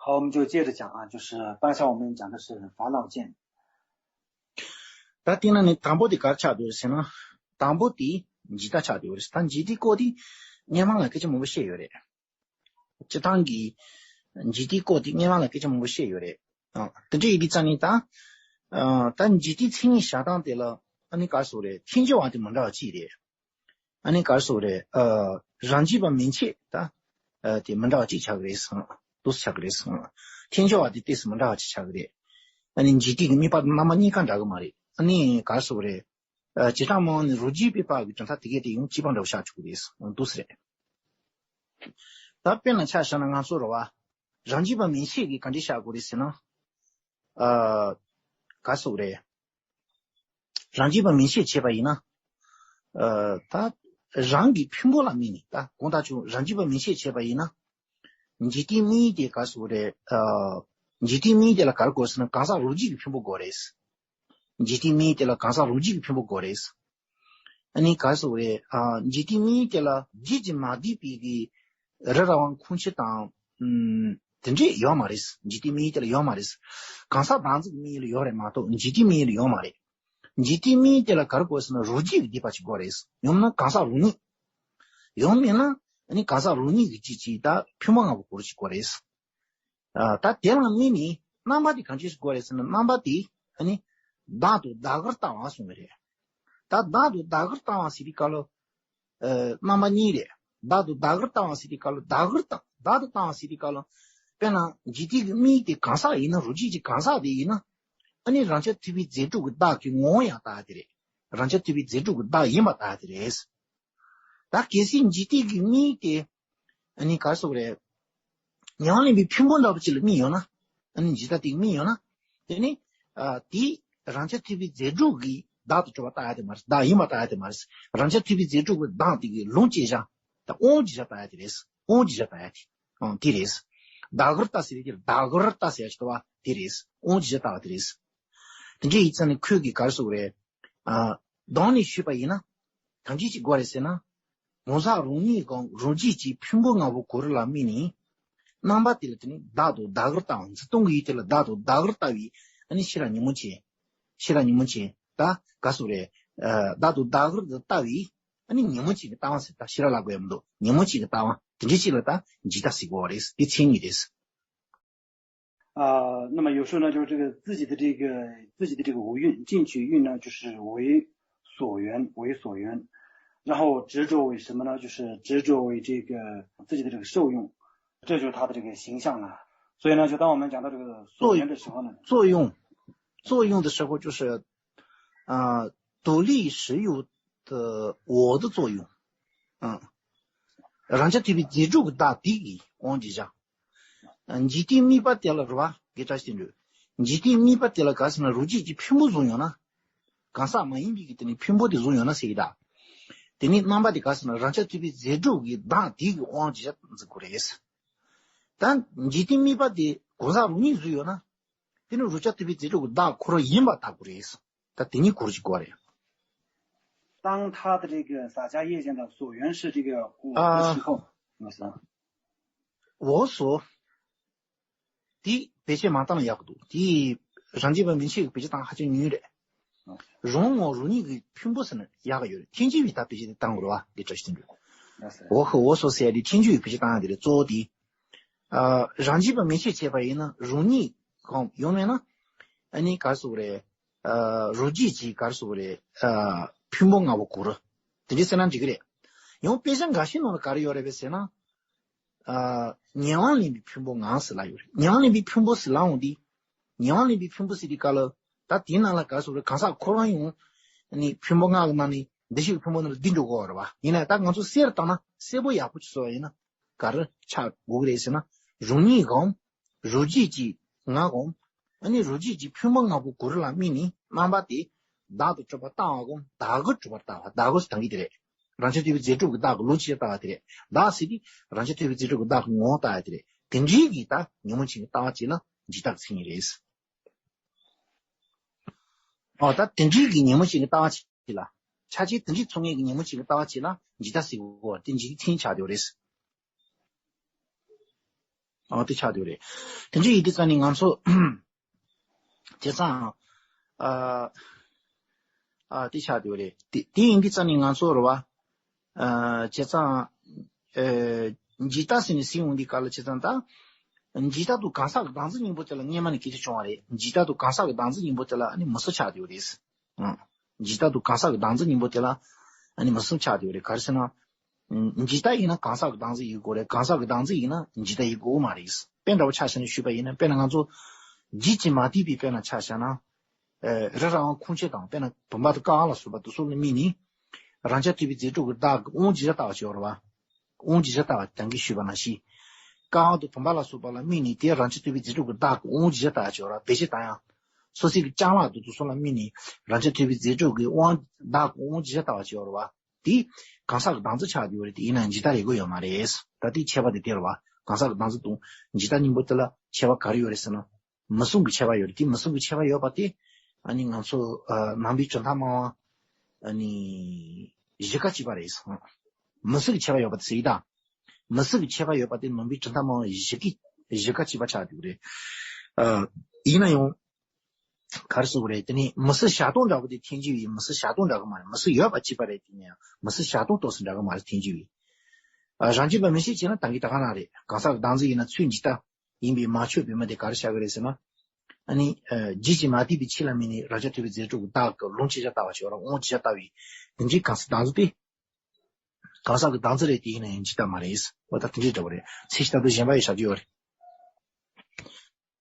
好，我们就接着讲啊，就是刚才我们讲的是烦恼见。 ད་དེ་ནང་ནས་དང་པོ་དེ་ག་རེ་ཆགས་བསྡད་ཡོད་ཟེར་ན། དང་པོ་དེ་འཇིག་ལྟ་ཆགས་བསྡད་ཡོད་རེད། ད་འཇིག་ལྟའི་སྐོར་དེ་སྔོན་མ་ལ་སྐད་ཆ་མང་པོ་བཤད་ཡོད་རེད། སྤྱིར་བཏང་གི་འཇིག་ལྟའི་སྐོར་དེ་སྔོན་མ་ལ་སྐད་ཆ་མང་པོ་བཤད་ཡོད་རེད། ཨ། དེ་འདྲ་ཡིན་དུས་ཙང་ནི་ད། ཨ་ད་འཇིག་རྟེན་མཚན་ཉིད་བཞག་སྟངས་དེ་ལ་ཨ་ནི་ག་རེ་ཟེར་དགོས་རེད། ཐལ་འགྱུར་བ་དེ་མི་འདྲ་བ་གཅིག་རེད། ཨ་ནི་ག་རེ་ཟེར་དགོས་རེད། ཨ་རང་རྒྱུད་པ་མན་ཆད་ད་ཨ་དེ་མི་འདྲ་བ་གཅིག་ཆགས་ཀྱི་རེད་གསུངས། འདུག་སེ་ཆགས་ཀྱི་རེད་གསུངས། ཐལ་འགྱུར་བ་དེ་ཏོག་ཙམ་མི་འདྲ་བ་གཅིག་ཆགས་ཀྱི་རེད། ཨ་ནི་འཇིག་རྟེན་གྱི་དམིགས་པ་དང་རྣམ་པ་གཉིས་ཀ་འདྲ་གི་མ་རེད། ཨ་ནི་ག་རེ་ཟེར་དགོས་རེད། ཨ་བྱེ་བྲག་སྨྲ་བ་ནི་རོ་རྒྱུས་པའི་བར་གྱི་གྲུབ་མཐའ་དེ་གས་ཡང་གཅིག་པ་འདྲ་བོ་ཤར་ཆོག་གི་རེད་གསུངས། འདུག་སེ་རེད། ད་དཔེར་ན་ཆ་བཞག་ན་ང་ཚོ་རེད་བ། རང་རྒྱུད་པ་མན་ཆད་ཀྱིས་ག་འདྲས་བཞག་དགོས་རེད་ཟེར་ན། ཨ་ག་རེ་ཟེར་དགོས་རེད། རང་རྒྱུད་པ་མན་ཆད་བྱས་པ་ཡིན་ན། ཨ་ད་རང་གི་ཕུང་པོ་ལ་དམིགས་ནས་ད་གང་ལྟར་ཀྱང་རང་རྒྱུད་པ་མན་ཆད་བྱས་པ་ཡིན་ན། འཇིག་རྟེན་དམིགས་ཡུལ་དེ་ག་རེ་ཟེར་དགོས་རེད། ཨ་འཇིག་རྟེན་དམིགས་ཡུལ་དེ་ལ་ག་རེ་དགོས་ཟེར་ན་གང་ཟག་རོ་རྒྱུས་ཀྱི་ཕུང་པོ་དགོས་རེད། འཇིག་རྟེན་དམིགས་ཡུལ་དེ་ལ་གང་ཟག་རོ་རྒྱུས་ཀྱི་ཕུང་པོ་དགོས་རེད། ཨ་ནི་ག་རེ་ཟེར་དགོས་རེད། ཨ་འཇིག་རྟེན་དམིགས་ཡུལ་དེ་ལ་རྒྱུད་ཀྱིས་མ་བསྡུས་པའི་གི་རི་ར་བ་ཁུངས་སྐྱེལ་དང་། ཨམ་དེ་འདྲས་ཡོད་མ་རེད། འཇིག་རྟེན་དམིགས་ཡུལ་དེ་ལ་ཡོད་མ་རེད། གང་ཟག་བདག་འཛིན་གྱི་དམིགས་ཡུལ་ལ་ཡོད་རེད་མ་གཏོགས་འཇིག་རྟེན་དམིགས་ཡུལ་ལ་ཡོད་མ་རེད། འཇིག་རྟེན་དམིགས་ཡུལ་དེ་ལ་ག་རེ་དགོས་ཟེར་ན་རོ་རྒྱུས་ཀྱིས་བསྡུས་པ་ཅིག་དགོས་རེད། ཡང་མིན་ན་གང་ཟག་རང་ཉིད། ཡང་མིན་ན་ཨ་ནི་གང་ཟག་རང་ཉིད་ཀྱི་རྒྱུད་ཅིག་ད་ཕུང་པོ་ལྔ་པོ་གོ་རུ་ཅིག་དགོས་རེད། ཨ་ད་དེ་ལ་དམིགས་ནས་རྣམ་པ་དེ་གང་ཅི་ཞིག་དགོས་རེད་ཟེར་ན་རྣམ་པ་དེ་ཨ་ནི་བདག་དང་བདག་གིར་ལྟ་བ་གསུངས་པ་རེད། ད་བདག་དང་བདག་གིར་ལྟ་བ་ཟེར་དུས་སྐབས་ལ། ཨ་རྣམ་པ་གཉིས་རེད། བདག་དང་བདག་གིར་ལྟ་བ་ཟེར་དུས་སྐབས་ལ་བདག་གིར་ལྟ་བདག་ཏུ་ལྟ་བ་ཟེར་དུས་སྐབས་ལ། དཔེར་ན་འཇིག་རྟེན་གྱི་དམིགས་དེ་གང་ཟག་ཡིན་ན་རོ་རྒྱུས་ཀྱི་གང་ཟག་དེ་ཡིན་ན། ཨ་ནི་རང་རྐྱ་ཐུབ་པའི་རྫས་གྲུབ་ཀྱི་བདག་གི་ངོ་བོ་ཡང་ལྟ་ཡ་དེ་རེད། རང་རྐྱ་ཐུབ་པའི་རྫས་གྲུབ་ཀྱི་བདག་ཡིན་པ་ལྟ་ཡ་དེ་རེད། ད་གལ་སྲིད་འཇིག་རྟེན་གྱི་དམིགས་དེ། ཨ་ནི་ག་རེ་ཟེར་དགོས་རེད། ཉེ་བར་ལེན་པའི་ཕུང་པོ་འདྲ་པོ་ཅིག་ལ་དམིགས་ཡོད་ན། ཨ་ནི་འཇིག་ལྟ་དེ་དམིགས་ཡོད་ན། དེ་ནི། ཨ་དེ་རང་རྐྱ་ཐུབ་པའི་རྫས་གྲུབ་ཀྱི་བདག་ཏུ་གྲུབ་པ་ལྟ་ཡ་དེ་མ་རེད། བདག་ཡིན་པ་ལྟ་ཡ་དེ་མ་རེད། རང་རྐྱ་ཐུབ་པའི་རྫས་གྲུབ་ཀྱི་བདག་དེ་གི་ལུང་བཅད་བཞག་ད་དབང་གྱིས་བཞག་ལྟ་ཡ་དེ་རེད། དབང་གྱིས་བཞག་ལྟ་ཡ་དེ། ཨང་དེ་རེད། བདག་གིར་ལྟ་ཟེར་དེ་བདག་གིར་ལྟ་ཟེར་ཡ་ཞིག་ལྟ་བ་དེ་རེད། དབང་གྱིས་བཞག་ལྟ་བ་དེ་རེད། དེ་འདྲ་ཡིན་ཙང་ནི་ཁོས་ཀྱིས་ག་རེ་ཟེར་དགོས་རེད། ཨ། བསྡོམས་ནས་ཞུས་པ་ཡིན་ན། གང་ཅི་ཞིག་དགོས་རེད་ཟེར་ན། གང་ཟག་རང་ཉིད་གམ་རང་རྒྱུད་ཀྱི་ཕུང་པོ་ལྔ་པོ་གོ་རུ་ལ་དམིགས་ནས། རྣམ་པ་དེ་ལ་དེ་ནི་བདག་དང་བདག་གིར་ལྟ་བ་འཛིན་སྟངས་ཀྱི་ཡུལ་དེ་ལ་བདག་དང་བདག་གིར་ལྟ་བའི་ཨ་ནི་ཤེས་རབ་ཉོན་མོངས་ཅན། ཤེས་རབ་ཉོན་མོངས་ཅན་ད་ག་རེ་ཟེར་དགོས་རེད། ཨ། བདག་དང་བདག་གིར་ལྟ་བའི་ཨ་ནི་ཉོན་མོངས་ཅན་གྱི་ལྟ་བ་ཟེར། ད་ཤེས་རབ་ལབ་དགོས་ཡ་མི་འདུག་ཉོན་མོངས་ཅན་གྱི་ལྟ་བ་དེ་འདྲ་ཅིག་ལ་ད་འཇིག་ལྟ་ཟེར་གྱི་ཡོད་རེད། དེ་མཚན་ཉིད་རེད། 啊，那么有时候呢，就是这个自己的这个自己的这个五蕴，进取运呢，就是为所缘，为所缘，然后执着为什么呢？就是执着为这个自己的这个受用，这就是他的这个形象了。所以呢，就当我们讲到这个所缘的时候呢，作用，作用的时候就是，啊、独立实有的我的作用。 ཨང་། རང་རྐྱ་ཐུབ་པའི་རྫས་གྲུབ་ཀྱི་བདག་དེ་གི་དབང་གིས་བཞག་འཇིག་རྟེན་དམིགས་པ་དེ་ལ་རེད་བ། དགེ་བཀྲ་ཤིས་དོན་གྲུབ། འཇིག་རྟེན་དམིགས་པ་དེ་ལ་ག་ཟེར་ན་རོ་རྒྱུས་ཀྱི་ཕུང་པོ་བཟུང་ཡོང་ན། གང་ཟག་མ་ཡིན་པའི་གི་དེ་ནི་ཕུང་པོ་དེ་བཟུང་ཡོང་ན་ཟེར་གི་ད། དེ་ནི་རྣམ་པ་དེ་ག་ཟེར་ན་རང་རྐྱ་ཐུབ་པའི་རྫས་གྲུབ་ཀྱི་བདག་དེ་གི་དབང་གིས་བཞག་འཛིན་དགོས་རེད། ད་འཇིག་རྟེན་དམིགས་པ་དེ་གང་ཟག་རང་ཉིད་བཟུང་ཡོང་ན། དེ་ནི་རང་རྐྱ་ཐུབ་པའི་རྫས་གྲུབ་ཀྱི་བདག་ཁོ་རང་ཡིན་པ་ལྟ་དགོས་རེད། ད་དེ་གཉིས་གོ་རུ་ཅིག་དགོས་རེད། 当他的这个洒家叶见的所缘是这个我的时候，我想，我所 དེ་བེད་སྤྱོད་མ་བཏང་ན་ཡག་གི་འདུག་དེ་རང་རྒྱུད་པ་མན་ཆད་ཀྱིས་བེད་སྤྱོད་བཏང་ཧ་ཅང་ཉུང་རེད། རང་ངོ་རང་ཉིད་ཀྱི་ཕུང་པོ་ཟེར་ན་ཡག་གི་ཡོད་རེད། ཐལ་འགྱུར་བས་ད་བེད་སྤྱོད་དེ་བཏང་དགོས་རེད་བ། དགེ་བཀྲ་ཤིས་དོན་གྲུབ། 我和我所 ཟེར་ཡ་དེ་ཐལ་འགྱུར་བས་བེད་སྤྱོད་བཏང་ཡ་དེ་རེད། གཙོ་བོ་དེ། ཨ། རང་རྒྱུད་པ་མན་ཆད་བྱས་པ་ཡིན་ན་རང་ཉིད་གང་ཡང་མེད་ན། ཨ་ནི་ག་རེ་ཟེར་དགོས་རེད། ཨ། རང་རྒྱུད་ཀྱི་ག་རེ་ཟེར་དགོས་རེད། ཨ། ཕུང་པོ་ལྔ་པོ་གོ་རུ། དེ་འདྲས་ཟེར་ན་འགྲིག་གི་རེད། ཡང་དཔེ་ཆ་འགའ་ཤས་ནང་ལ་ག་རེ་ཡོད་རེད་པས་ཟེར་ན། ཨ། ཉེ་བར་ལེན་པའི་ཕུང་པོ་ལྔ་ཟེར་ལབ་ཡོད་རེད། ཉེ་བར་ལེན་པའི་ཕུང་པོ་ཟེར་ལབ་འོང་དུས། ཉེ་བར་ལེན་པའི་ཕུང་པོ་ཟེར་དུས་སྐབས་ལ། ད་དེའི་ནང་ལ་ག་རེ་ཟེར་དགོས་རེད། གང་ཟག་ཁོ་རང་ཡང་། ཨ་ནི་ཕུང་པོ་ལྔ་གི་ནང་ནས་འདི་ཞིག་ཕུང་པོ་ནང་ལ་འདི་འགྲོ་དགོས་པ་རེད་བ། ཡིན་ན་ད་ང་ཚོ་གསལ་རུ་བཏང་ན་གསལ་པོ་ཡག་པོ་ཅིག་བཟོ་བ་ཡིན་ན། ག་རེ་ཆགས་དགོས་ཀྱི་རེད་ཟེར་ན། རང་ཉིད་གམ། རང་རྒྱུད་ཀྱི་ང་གམ། ཨ་ནི་རང་རྒྱུད་ཀྱི་ཕུང་པོ་ལྔ་པོ་གོ་རུ་ལ་དམིགས་ནས་རྣམ་པ་དེ། བདག་ཏུ་གྲུབ་པར་ལྟ་བ་གམ་བདག་གིར་གྲུབ་པར་ལྟ་བ། བདག་གིར་ཟེར་དང་གི་དེ་རེད། རང་རྐྱ་ཐུབ་པའི་རྫས་གྲུབ་ཀྱི་བདག་གི་ལུགས་ཀྱིས་ལྟ་བ་དེ་རེད། བདག་ཟེར་དུས་རང་རྐྱ་ཐུབ་པའི་རྫས་གྲུབ་ཀྱི་བདག་གི་ངོ་བོ་ལྟ་བ་དེ་རེད། དེ་འདྲའི་གི་ད་ཉོན་མོངས་ཅན་གྱི་ལྟ་བ་བྱས་ན་འཇིག་ལྟ་གི་མཚན་ཉིད་རེད། ཨོ་ད་དེ་འདྲའི་གི་ཉོན་མོངས་ཅན་གྱི་ལྟ་བ་བྱས་ལ། ཆ་ཅན་དེ་འདྲའི་ཚོར་ངེས་ཀྱི་ཉོན་མོངས་ཅན་གྱི་ལྟ་བ་བྱས་ལ་འཇིག་ལྟ་ཟེར་གོ་དེ་འཇིག་རྟེན་ཆགས་ཡོད་རེད། ཨོ་དེ་ཆགས་ཡོད་རེད། དེ་འདྲའི་ཡིན་དུས་ཙང་ནི་ང་ཚོ། བྱས་ཙང་། ཨ། ཨ་དེ་ཆགས་ཡོད་རེད། དེ་དེ་ཡིན་དུས་ཙང་ནི་ང་ཚོ་རེད་བ། ཨ་བྱས་ཙང་། ཨ་འཇིག་ལྟ་ཟེར་ནས་ཟེར་འོང་དུས་སྐབས་ལ་བྱས་ཙང་ད། ཇི་ལྟར་དུ་གང་ཟག་གི་བདག་འཛིན་གཉེན་པོ་དེ་ལ་སྔོན་མ་ནས་སྐད་ཆ་བྱུང་བ་རེད། ཇི་ལྟར་དུ་གང་ཟག་གི་བདག་འཛིན་གཉེན་པོ་དེ་ལ་ཨ་ནི་མུ་གསུམ་ཆགས་བསྡད་ཡོད་རེད། ཨང་། ཇི་ལྟར་དུ་གང་ཟག་གི་བདག་འཛིན་གཉེན་པོ་དེ་ལ་ཨ་ནི་མུ་གསུམ་ཆགས་བསྡད་ཡོད་རེད། ག་རེ་ཟེར་ན། ཨང་། ཇི་ལྟར་ཡིན་ན་གང་ཟག་གི་བདག་འཛིན་ཡིན་དགོས་རེད། གང་ཟག་གི་བདག་འཛིན་ཡིན་ན་ཇི་ལྟར་ཡིན་དགོས་མ་རེད། དཔེ་འདྲ་བོ་ཆ་བཞག་ནས་ཞུས་པ་ཡིན་ན། དཔེར་ན་ང་ཚོ་རྒྱུད་ཀྱིས་མ་བསྡུས་པའི་དཔེར་ན་ཆ་བཞག་ན། ཨེ། རི་རབ་དབང་ཁུངས་ཆེན་དང་དཔེར་ན་བུམ་པ་དང་ཀ་ཁ་ལ་སོགས་པ་དེ་ཚོ་ལ་དམིགས་ནས། རང་རྐྱ་ཐུབ་པའི་རྫས་གྲོགས་ཀྱི་བདག་གི་དབང་ཇི་བཞིན་ལྟ་བ་ཅིག་ཡོད་རེད་བ། དབང་ཇི་བཞིན་ལྟ་བ་ད་གིན་ཞུས་པ་ནང་བཞིན། ཀ་ཁ་དང་བུམ་པ་ལ་སོགས་པ་ལ་དམིགས་ནས་དེ་རང་རྐྱ་ཐུབ་པའི་རྫས་གྲོགས་ཀྱི་བདག་གི་དབང་ཇི་བཞིན་ལྟ་བ་ཅིག་ཡོད་རེད་བ། བེད་སྤྱོད་བཏང་ཡང་། སོ་སོའི་གི་ལྕང་ལག་དང་དེ་ཚོ་ལ་དམིགས་ནས་རང་རྐྱ་ཐུབ་པའི་རྫས་གྲོགས་ཀྱི་དབང་བདག་གི་དབང་ཇི་བཞིན་ལྟ་བ་ཅིག་ཡོད་རེད་བ། དེ་གང་ཟག་གི་བདག་འཛིན་ཆགས་བསྡད་ཡོད་རེད། དེ་ཡིན་ན་ཇི་ལྟར་ཡིན་དགོས་ཡོད་མ་རེད། ད་དེ་ཁྱད་པར་དེ་དེ་རེད་བ། གང་ཟག་གི་བདག་འཛིན་དང་ཇི་ལྟར་གཉེན་པོ་དེ་ལ་ཁྱད་པར་ག་རེ་ཡོད་རེད་ཟེར་ན། མུ་གསུམ་གྱི་ཁྱད་པར་ཡོད་རེད། དེ་མུ་གསུམ་གྱི་ཁྱད་པར་ཡོད་པ་དེ། ཨ་ནི་ང་ཚོ་ཨ་ནང་པའི་གྲུབ་མཐའ་སྨྲ་བ་ཨ་ནི་བཞི་ཀ་གཅིག་པ་རེད། མུ་གསུམ་གྱི་ཁྱད་པར་ཡོད་པ་དེ་ཟེར་ཡིན་ད། མུ་གསུམ་གྱི་ཁྱད་པར་ཡོད་པ་དེ་ནང་པའི་གྲུབ་མཐའ་སྨྲ་བ་བཞི་ཀའི་བཞི་ཀ་གཅིག་པ་ཆགས་འདུག་རེད། ཨ་ཡིན་ན་ཡང་། ག་རེ་ཟེར་དགོས་རེད། དེ་ནི་མུ་གསུམ་བཞག་སྟངས་འདྲ་བོ་དེ་ཐལ་འགྱུར་བའི་མུ་གསུམ་བཞག་སྟངས་འདྲ་གི་མ་རེད། མུ་གསུམ་ཡོད་པ་གཅིག་པ་རེད། དེ་ནས་མུ་གསུམ་བཞག་སྟངས་ཏོག་ཙམ་འདྲ་གི་མ་རེད། ཐལ་འགྱུར་བའི། ཨ་རང་རྒྱུད་པ་མན་ཆད་བྱས་ན་ད་གིན་ད་ག་རང་རེད། གང་ཟག་གི་བདག་འཛིན་ཡིན་ན་ཚུལ་འདི་ལྟ། ཡིན་པས་མ་ཆོད་པའི་མི་དེ་ག་རེ་བྱ་གི་རེད་ཟེར་ན། ཨ་ནི། རྒྱུད་ཀྱིས་མ་བསྡུས་པའི་ཆོས་ལ་དམིགས་ནས་རང་རྐྱ་ཐུབ་པའི་རྫས་གྲོགས་ཀྱི་བདག་གི་ལུང་ཇི་བཞིན་ལྟ་བ་ཞིག་ཡོད་རེད། དབང་ཇི་བཞིན་ལྟ་བའི། དེ་འདྲའི་གང་ཟག་བདག་འཛིན་དེ། གང་ཟག་གི་བདག་འཛིན་རེད། དེ་ཡིན་ན་ཡང་ཇི་ལྟ་མ་རེད། འོ་ད་དེ་འདྲའི་འདྲ་བོ་རེད། ཚིག་ལྟ་བུ་གཞན་པ་ཡི་བྱ་རྒྱུ་ཡོད་རེད།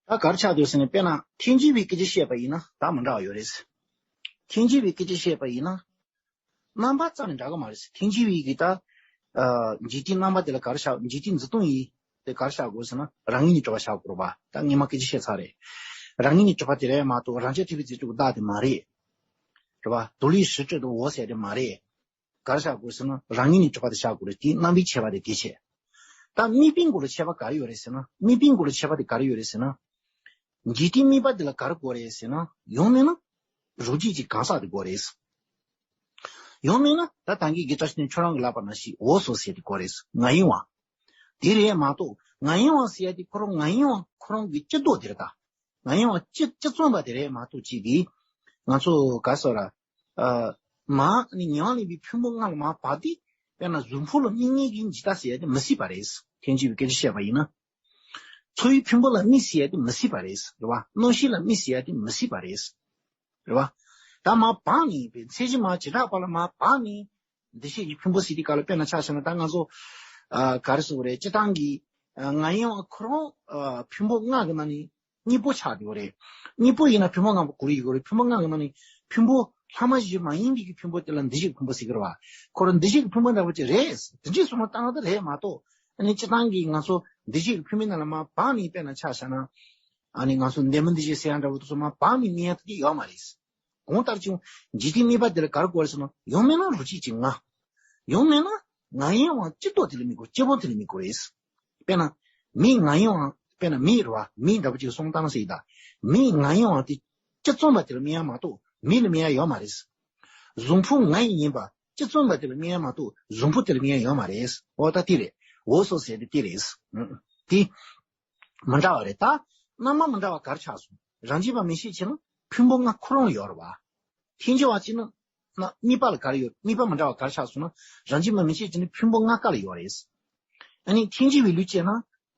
ད་ག་རེ་ཆགས་འདུག་ཟེར་ན། དཔེར་ན་ཐལ་འགྱུར་བའི་སྐད་ཆ་བཤད་པ་ཡིན་ན་ད་མི་འདྲ་བ་ཡོད་རེད། ཐལ་འགྱུར་བའི་སྐད་ཆ་བཤད་པ་ཡིན་ན། རྣམ་པ་རྩ་ནས་འདྲ་གི་མ་རེད། ཐལ་འགྱུར་བའི་གི་ད། ཨ་འཇིག་རྟེན་རྣམ་པ་དེ་ལ་ག་རེ་བཞག་འཇིག་རྟེན་འཛིན་སྟངས་ཡིན། དེ་ག་རེ་བཞག་དགོས་ཟེར་ན། རང་ངོས་ནས་གྲུབ་པ་བཞག་དགོས་རེད་པ། ད་སྔོན་མ་སྐད་ཆ་བཤད་ཚར་རེད། རང་ངོས་ནས་གྲུབ་པ་དེ་རེད་མ་གཏོགས་རང་རྐྱ་ཐུབ་པའི་རྫས་གྲོགས་བདག་དེ་མ་རེད། རེད་པ།独立实质的我ཟེར་དེ་མ་རེད། ག་རེ་བཞག་དགོས་ཟེར་ན། རང་ངོས་ནས་གྲུབ་པ་དེ་བཞག་དགོས་རེད། དེ་རྣམ་པའི་ཁྱད་པར་དེ་དེ་བྱས། ད་དམིགས་པའི་སྒོ་ལ་ཁྱད་པར་ག་རེ་ཡོད་རེད་ཟེར་ན། དམིགས་པའི་སྒོ་ལ་ཁྱད་པར་དེ་ག་རེ་ཡོད་རེད་ཟེར་ན། འཇིག་རྟེན་དམིགས་པ་དེ་ལ་ག་རེ་དགོས་རེད་ཟེར་ན། ཡང་མིན་ན། རང་རྒྱུད་ཀྱི་གང་ཟག་དེ་དགོས་རེད། ཡང་མིན་ན་ད་ད་གིན་དགེ་བཀྲ་ཤིས་ནས་ཁྱོད་རང་གིས་ལབ་པ་ནང་བཞིན་འོ་སོ་ཟེར་དེ་དགོས་རེད། ང་ཡིན་བ། དེ་རེད་མ་གཏོགས་ང་ཡིན་བ་ཟེར་ཡ་དེ་ཁོ་རང་ང་ཡིན་བ་ཁོ་རང་གི་སྤྱི་ལྡོག་དེ་རེད་ད། ང་ཡིན་བ་སྤྱི་སྤྱི་མཚོན་པ་དེ་རེད་མ་གཏོགས་ཅིག་གིས། ང་ཚོ་ག་ཟེར་ར། ཨ་མ་ནི་ཉམས་ལེན་པའི་ཕུང་པོ་ལྔ་ལ་མ་བབས་ཏེ། དཔེར་ན་གཟུགས་ཕུང་ལ་དམིགས་ངེས་ཀྱི་འཇིག་ལྟ་ཟེར་ཡ་དེ་མི་སྲིད་པ་རེད། ཐལ་འགྱུར་བའི་སྐད་ཆ་བཤད་པ་ཡིན་ན། ཚོར་བའི་ཕུང་པོ་ལ་དམིགས་ཟེར་ཡ་དེ་མི་སྲིད་པ་རེད། རེད་བ། རྣམ་ཤེས་ལ་དམིགས་ཟེར་ཡ་དེ་མི་སྲིད་པ་རེད། རེད་བ། ད་མར་བབས་ནས་པའི་མཚན་གཞི་མ་བྱེ་བྲག་པ་ལ་མར་བབས་ནས། འདུ་ཤེས་ཀྱི་ཕུང་པོ་ཟེར་དུས་སྐབས་ལ་དཔེར་ན་ཆ་བཞག་ན་ད་ང་ཚོ། ཨ་ག་རེ་ཟེར་དགོས་རེད། སྤྱིར་བཏང་གི། ཨ་ང་ཡིན་བ་ཁོ་རང་། ཨ་ཕུང་པོ་ལྔ་གི་ནང་ནས་གཉིས་པོ་ཆགས་བསྡད་ཡོད་རེད། གཉིས་པོ་ཡིན་ན་ཕུང་པོ་ལྔ་པོ་ག་རེ་ཡིན་དགོས་རེད། ཕུང་པོ་ལྔ་གི་ནང་ནས་ཕུང་པོ་ལྷག་མ་བཞི་མ་ཡིན་པའི་གི་ཕུང་པོ་དེ་ལ་འདུ་ཤེས་ཀྱི་ཕུང་པོ་ཟེར་གི་རེད་བ། ཁོ་རང་འདུ་ཤེས་ཀྱི་ཕུང་པོ་འདྲ་པོ་ཅིག་རེད། དེ་འདྲས་སོང་ན་ལྟ་ན་ད་རེད་མ་གཏོགས། ཨ་ནི་སྤྱིར་བཏང་གི་ང་ཚོ་འདུ་ཤེས་ཀྱི་ཕུང་པོའི་ནང་ལ་མར་བབས་ནས་དཔེར་ན་ཆ་བཞག་ན། ཨ་ནི་ང་ཚོ་འདས་མ་འདས་ཤིང་ཟེར་ཡ་འདྲ་བོ་དེ་ཚོ་མར་བབས་ནས་གནས་ཡ་དེ་ཡོད་མ་རེད། གང་ལྟར་ཀྱང་འཇིག་རྟེན་དམིགས་པ་དེ་ལ་ག་རེ་དགོས་རེད་ཟེར་ན། ཡང་མིན་ན་རང་རྒྱུད་ཀྱི་ང་། ཡང་མིན་ན་ང་ཡིན་བ་སྤྱི་ལྡོག་དེ་ལ་དམིགས་དགོས། སྤྱི་བོ་དེ་ལ་དམིགས་དགོས་རེད། དཔེར་ན། མི་ང་ཡིན་བ། དཔེར་ན་མི་རེད་བ། མི་འདྲ་པོ་ཅིག་སོང་བཏང་ཟེར་ཡིན་ད། མི་ང་ཡིན་བ་དེ་སྤྱི་མཚོན་པ་དེ་ལ་དམིགས་ཡ་མ་གཏོགས་མི་ལ་དམིགས་ཡ་ཡོད་མ་རེད། གཟུགས་ཕུང་ང་ཡིན་པ་སྤྱི་མཚོན་པ་དེ་ལ་དམིགས་ཡ་མ་གཏོགས་གཟུགས་ཕུང་དེ་ལ་དམིགས་ཡ་ཡོད་མ་རེད། འོ་ད་དེ་རེད། འོ་སོ་ཟེར་དེ་དེ་རེད། ཨང་། དེ། མི་འདྲ་བ་རེད་ད། རྣམ་པ་མི་འདྲ་བ་ག་རེ་ཆགས་སོང་། རང་རྒྱུད་པ་མན་ཆད་བྱས་ན་ཕུང་པོ་ལྔ་ཁོ་རང་ལ་ཡོད་རེད་བ། ཐལ་འགྱུར་བ་བྱས་ན། ན་དམིགས་པ་ལ་ག་རེ་ཡོད། དམིགས་པ་མི་འདྲ་བ་ག་རེ་ཆགས་སོང་ན། རང་རྒྱུད་པ་མན་ཆད་བྱས་ན་ཕུང་པོ་ལྔ་ཀ་ལ་ཡོད་རེད། ཨ་ནི་ཐལ་འགྱུར་བའི་ལུགས་བྱས་ན།